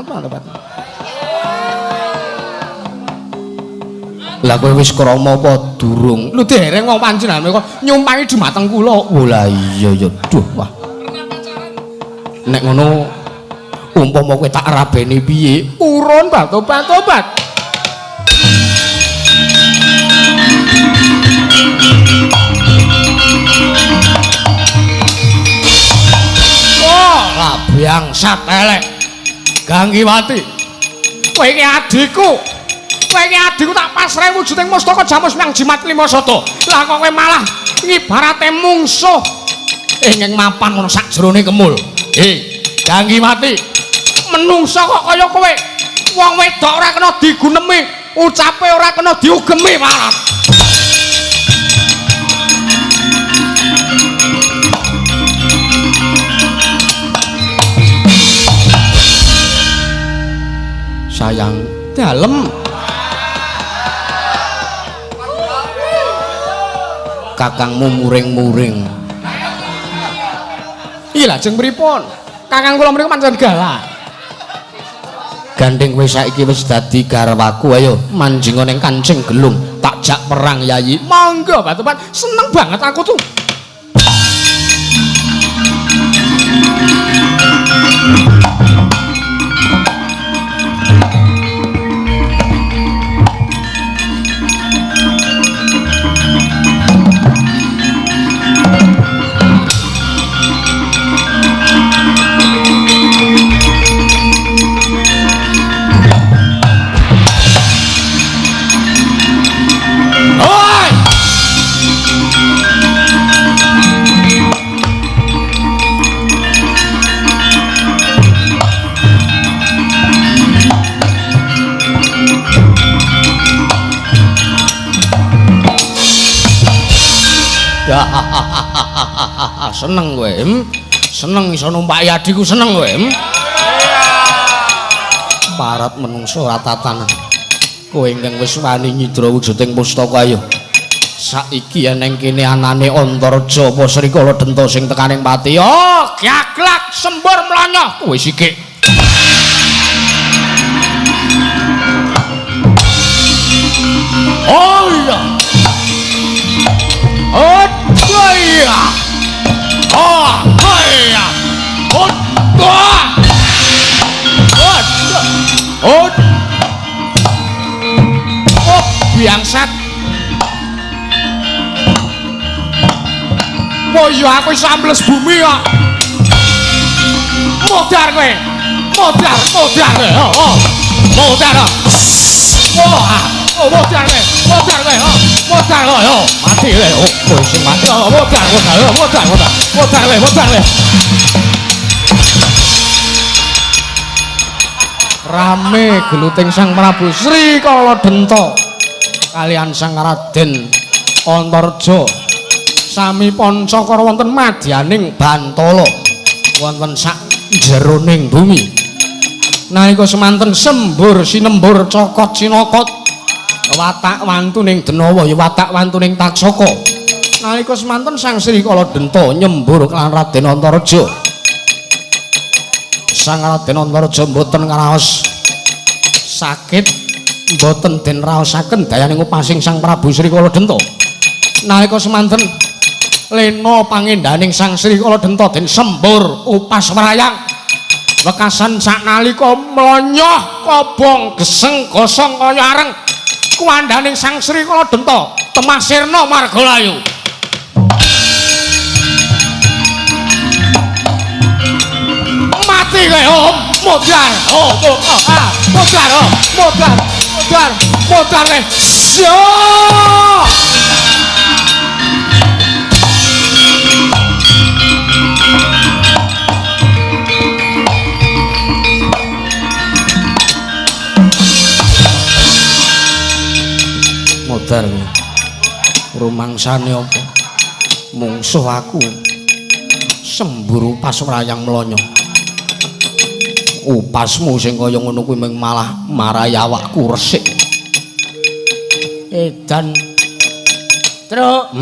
Lah kowe wis krama apa durung? Lho dereng wong panjenengan kok nyumpahi dumateng kula. Oh lah iya ya duh wah. Nek ngono umpama kowe tak rabeni piye? Urun batobat-tobat. Wah, labyang elek. Ganggiwati. Kowe iki adikku. Kowe iki adikku tak pasrahe wujuding mustaka Jamus Miang Jimat Lima Sada. Lah kok kowe malah ngibarate mungsuh ing mapan ngono sakjroning kemul. Ganggiwati. Menungsa kok kaya kowe. Wong wedok ora kena digunemi, ucape ora kena diugemi malah. Sayang dalem. Kakangmu muring-muring. Iya lajeng pripun? Kakang kula mriku pancen galak. Gandeng kowe saiki wis dadi garwaku, ayo manjinga ning kancing gelung, tak jak perang yayi. Monggo Batupat, seneng banget aku tuh. Seneng kowe, seneng iso numpaki adikku, seneng kowe. Parat menungso ora tatanan. Kowe ingkang wis wani nyidra wujuding pustaka ayo. Saiki eneng kene anane Antareja apa Srikala Denta sing tekaning pati. Oh, gaglak sembur mlonyoh kowe sikik. Oh iya. Oh iya. Oh iya. Oh. Oh. Oh, biangsat. Wah iya aku iso ambles bumi kok. Modar kowe. Modar, modar kowe. Oh, oh. Modar. Wah, oh modar kowe. Modar kowe. Oh, modar kowe. Oh, mati kowe. Oh, kowe sing mati. Oh, modar, modar, modar, modar. Modar kowe, modar kowe. Rame geluting Sang Prabu Sri Kala Denta kalian Sang Raden Antareja sami pancakara wonten madyaning Bantala wonten sak jeroning bumi. Nalika semanten sembur sinembur cokot sinokot watak wantuning Denawa ya watak wantuning Taksaka. Nalika semanten Sang Sri Kala Denta nyembur kelawan Raden Antareja. Sang Raden Antareja mboten ngraos sakit, mboten den raosaken dayaning upasing Sang Prabu Sri Kala Denta. Nalika semanten lena pangendaning Sang Sri Kala Denta den sembur upas wrayang. Wekasan saknalika mlonyoh kobong geseng gosong kaya areng kuwandaning Sang Sri Kala Denta temah sirna margalayu. Mati kowe, oh modar, oh ah, modar, oh modar, modar, modar kowe. Yo. Modar rumangsane apa? Mungsuh aku semburu pas wrayang mlonyo. Upasmu sing kaya ngono kuwi mung malah marai awakku resik. Edan. Truk.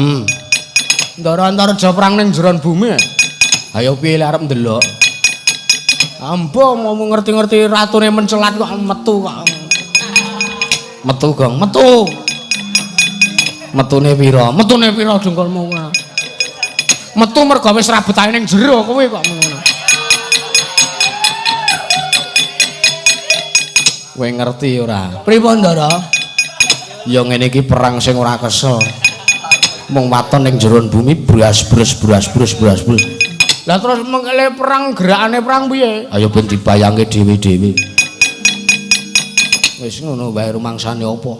Ndara Antareja perang ning jeron bumi. Ayo piye lek arep ndelok? Ambo mau ngerti-ngerti ratune mencelat kok metu kok. Metu gong, metu. Metune pira? Metune pira dengkulmu? Metu mergo wis ra betahe ning jero kowe kok ngono. Kowe ngerti ora? Pripun, Ndara? Ya ngene iki perang sing ora kesel. Mung waton ning jero bumi bras-brus bras-brus bras-brus. Lah terus mengkele perang gerakane perang piye? Ayo ben dibayangke dhewe-dhewe. Wis ngono wae rumangsane apa?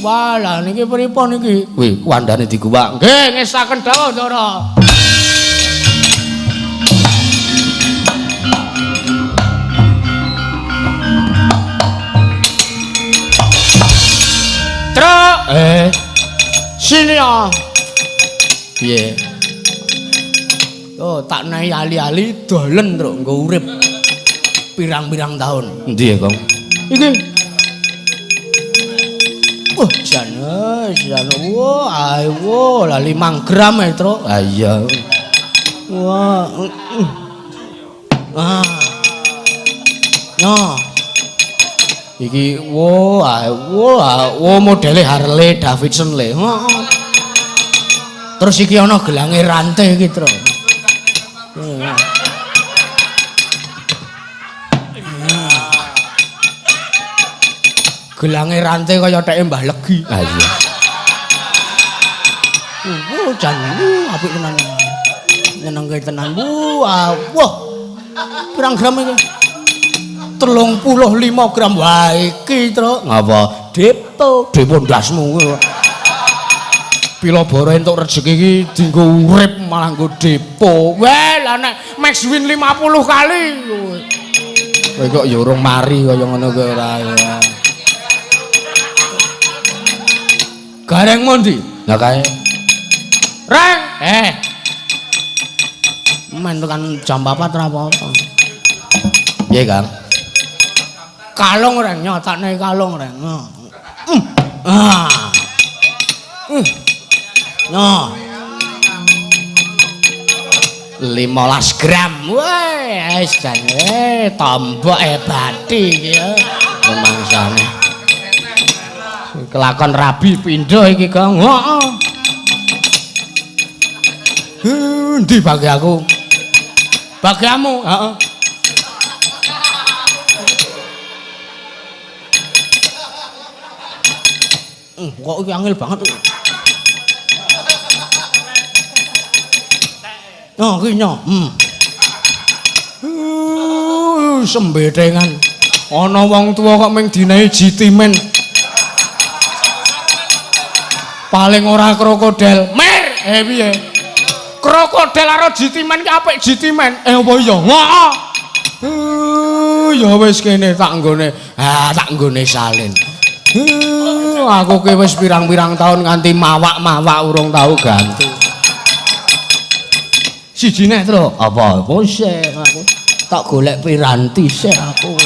Wah, lah niki pripun niki? Kuwi kuwandane diguwak. Nggih, ngestaken dawuh, Ndara. Truk, sini ya. Piye? Oh, tak nahi ali-ali dolen truk nggo urip pirang-pirang tahun. Endi ya, Kong? Iki. Wah, jan, jan. Wah, ayo, lah 5 gram ya, Truk. Ah iya. Wah. Ah. No. Iki wah, wah, wah modele Harley Davidson le. Heeh. Terus iki ana gelange rantai iki, Truk. Gelange rantai kaya teke Mbah Legi. Ah iya. Jan, apik tenan. Nyenengke tenan. Wah, wah. Pirang gram iki? 35 gram. Wah, iki, Truk. Ngapa? Depo, depo ndasmu kuwi. Pila bara entuk rejeki iki dienggo urip malah nggo depo. Wah, lah nek max win 50 kali. Kowe kok ya urung mari kaya ngono kowe ora ya. Gareng mondi? Lah kae. Reng. Men tekan jam 4 ora apa-apa. Piye, Kang? Kalung reng nyotakne kalung reng. Ah. No. 15 gram. Weh, wis jan tombok hebati iki ya. Rumangsane. Kelakon rabi pindho iki, Gong. Heeh. Endi bagi aku? Bagiamu, heeh. Kok iki angel banget. Oh, iki nyo. Sembetengan. Ana wong tuwa kok ming dinehi jitimen. Paling ora krokodil. Mer, piye? Krokodil karo jitimen ki apik jitimen. Apa iya? Heeh. Ya wis kene tak nggone. Ah, tak nggone salin. Aku ki wis pirang-pirang tahun nganti mawak-mawak urung tau ganti. Siji neh, Tru. Apa? Sik aku tak golek piranti sik aku.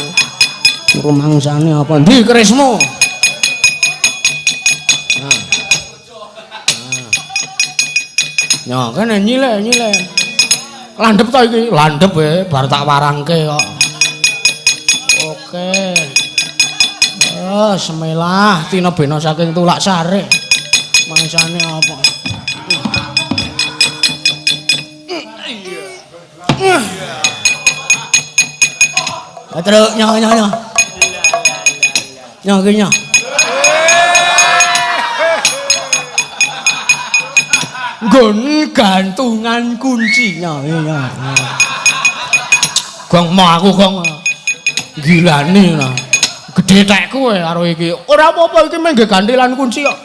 Rumangsane apa? Ndi kerismu? Nah. Nah. Ya kene nyile. Landhep ta iki? Landhep bar tak warangke kok. Oke. Oh, semelah tina bena saking tulak sare. Mangsane apa? Terus nyo. Nyo ki nyo. Nggon gantungan kunci nyo nyo. Gong mau aku gong. Gilani nah. Gedhe tekku kowe karo iki. Ora apa-apa iki mung nggo gantilan kunci kok.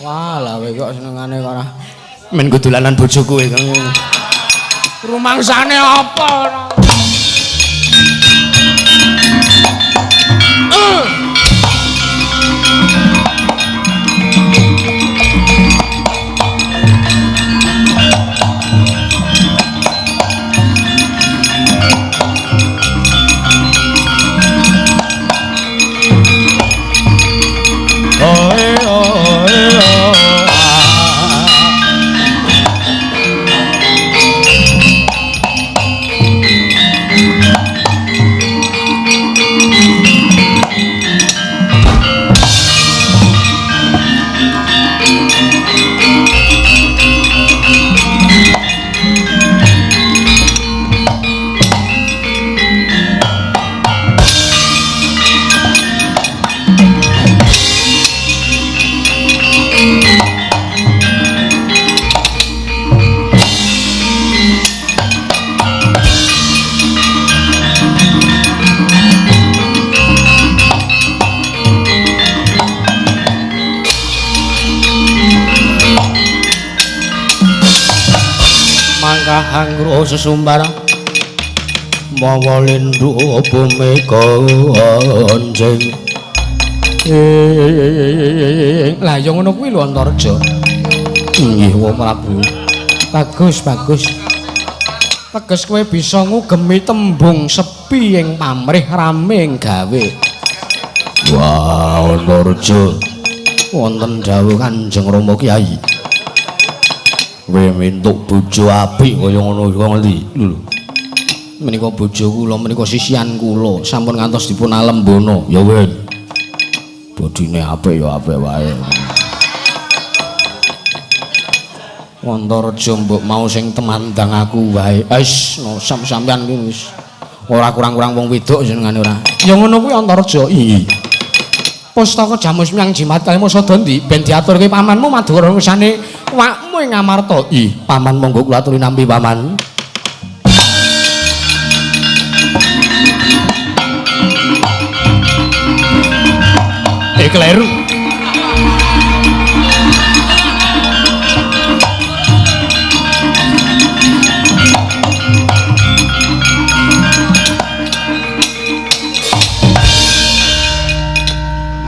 Wah, lah kowe kok senengane kok ora men nggo dolanan bojoku kowe. Rumangsane apa ora? Mangkahangro sesumbar mawa lindhu bumi gonjeng. Lah ya ngono kuwi lho Antareja. Nggih, Wong Prabu. Bagus, bagus. Teges kowe bisa ngugemi tembung sepi ing pamrih rame ing gawe. Wah, Antareja. Wonten dawuh Kanjeng Rama Kyai. Kowe entuk bojo apik kaya ngono iku ngendi lho. Menika bojo kula menika sisian kula sampun ngantos dipun alembono. Ya wis. Bodine apik ya apik wae. Antareja mbok mau sing temandang aku wae. Wis no sampeyan ki wis ora kurang-kurang wong wedok jenengane ora. Ya ngono kuwi Antareja. Iya. Pustaka Jamus Miang Jimat Kalima sada ndi ben diaturke pamanmu madura usane wakmu ing Amarta. Ih, paman monggo kula aturi nampi paman. Kleru.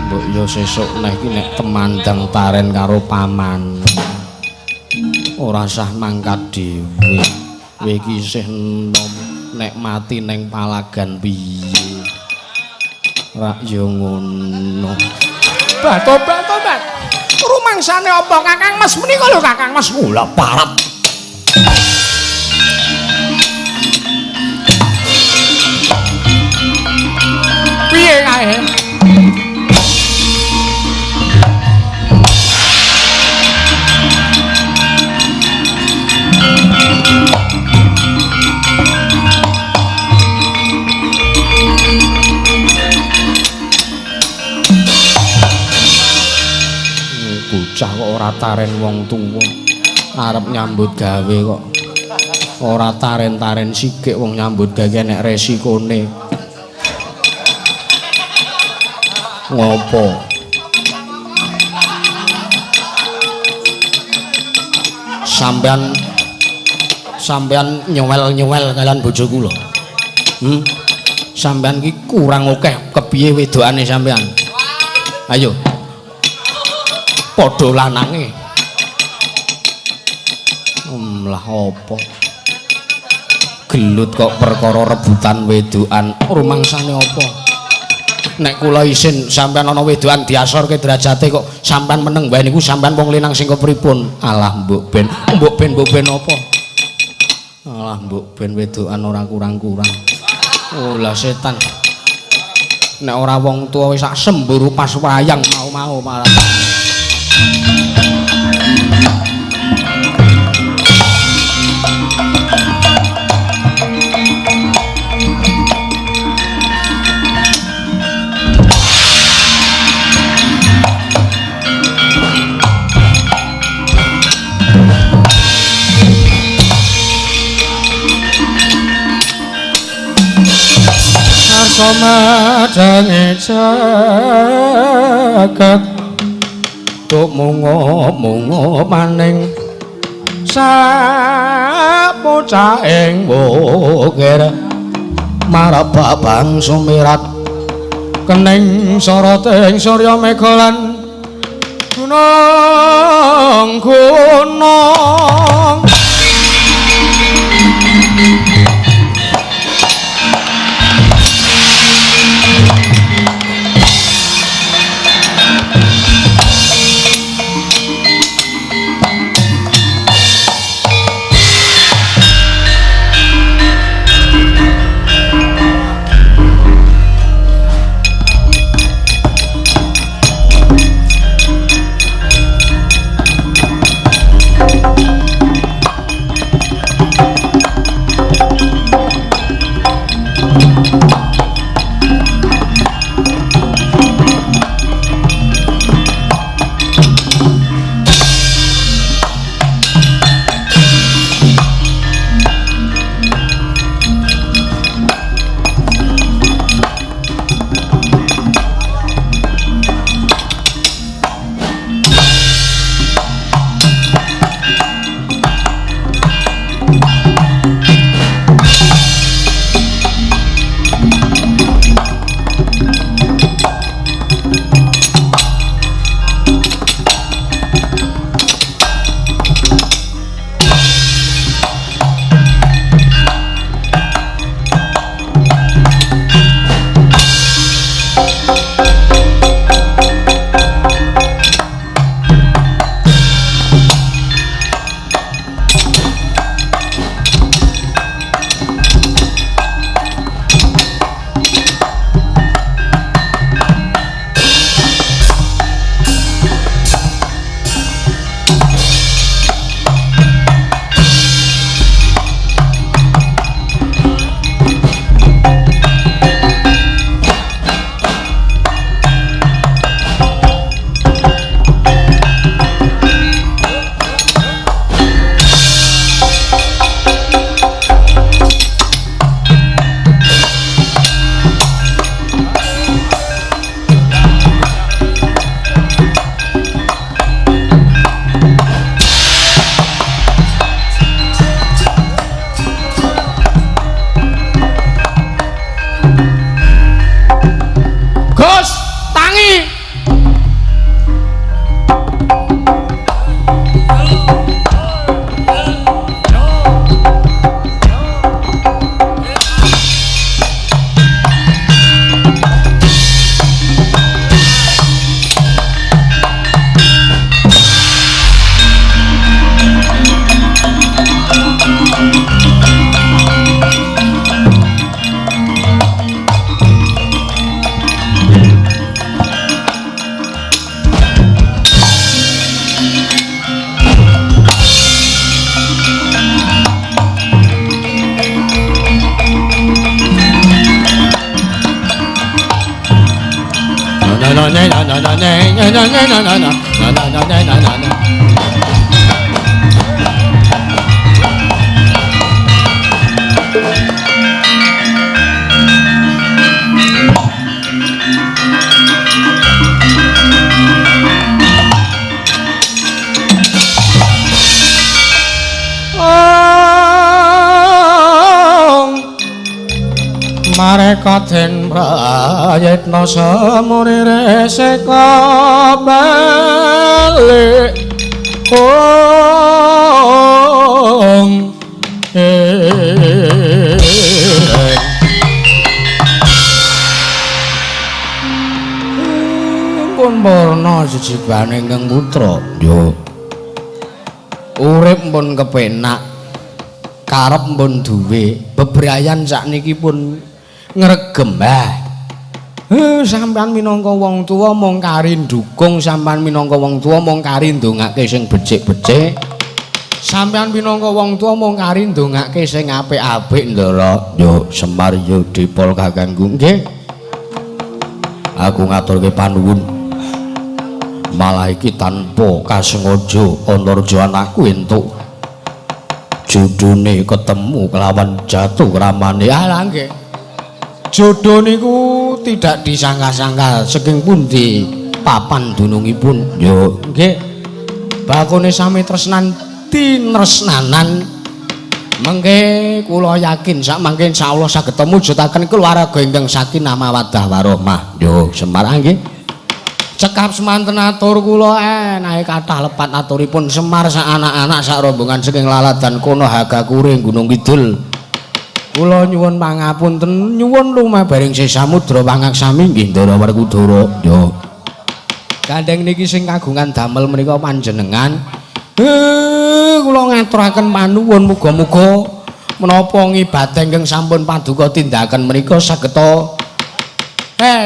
Mbok yo sesuk neh iki nek temandang taren karo paman. Ora sah mangkat dhewe. Kowe iki isih enom nek mati ning palagan piye. Rak yo ngono. Tobat-tobat. Rumangsane apa Kakang Mas menika lho Kakang Mas? Kula parap. Piye kae? Bocah kok ora taren wong tuwa. Arep nyambut gawe kok ora taren-taren sikik wong nyambut gawe nek resikone. Ngopo? Sampean nyowel-nyowel kalian bojo kula. Sampean ki kurang akeh kepiye wedokane sampean? Ayo. Padha lanange. Lah apa? Gelut kok perkara rebutan wedokan. Rumangsane apa? Nek kula isin sampean ana wedokan diasorke derajate kok sampean meneng wae niku sampean wong lanang sing kepripun? Alah mbok ben, mbok ben mbok ben apa? Alah mbok ben wedokan ora kurang-kurang. Oh lah setan. Nek ora wong tuwa wis sak semburu pas wayang mau-mau malah. Somadhange jagat tuk mungo-mungo maning sapucaing wukir marabak bang sumirat kening soroting surya mega lan gunung gunung. na na na. Mareka den prayitna semune reseka balik ong pun purna jejibane ingkang putra. Yo urip pun kepenak, karep pun duwe, bebrayan sakniki pun ngregem. Sampean minangka wong tuwa mung kari ndukung, sampean minangka wong tuwa mung kari ndongake sing becik-becik, sampean minangka wong tuwa mung kari ndongake sing apik-apik, Ndara. Yo Semar, yo Dipol kakangku. Nggih, aku ngaturke panuwun. Malah iki tanpa kasengaja Antarja anakku entuk jodhone ketemu kelawan jatuh ramane. Ah nggih, jodoh niku tidak disangka-sangka saking pundi papan dunungipun. Yo nggih, bakone sami tresnan tinresnanan mengke kula yakin sak mangke insyaallah saged mujudaken keluarga ingkang sakinah mawaddah warahmah. Yo Semar nggih, cekap semanten atur kula enahe kathah lepat aturipun Semar sak anak-anak sak rombongan saking Laladan kono Hagakure Gunung Kidul. Kula nyuwun pangapunten, nyuwun lumabaring samudra pangaksami nggih Ndara Werkudara. Yo gandeng niki sing kagungan damel menika panjenengan. Kula ngaturaken panuwun, muga-muga menapa ngibadah ingkang sampun paduka tindakaken menika saged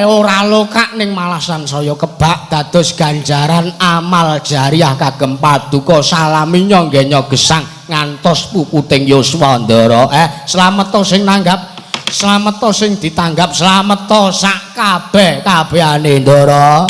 ora lokak ning malah sansaya kebak dados ganjaran amal jariah kagem paduka salaminya nggenya gesang ngantos puputing yuswa, Ndara. Slamet sing nanggap, slamet sing ditanggap, slamet sak kabeh kabehane, Ndara.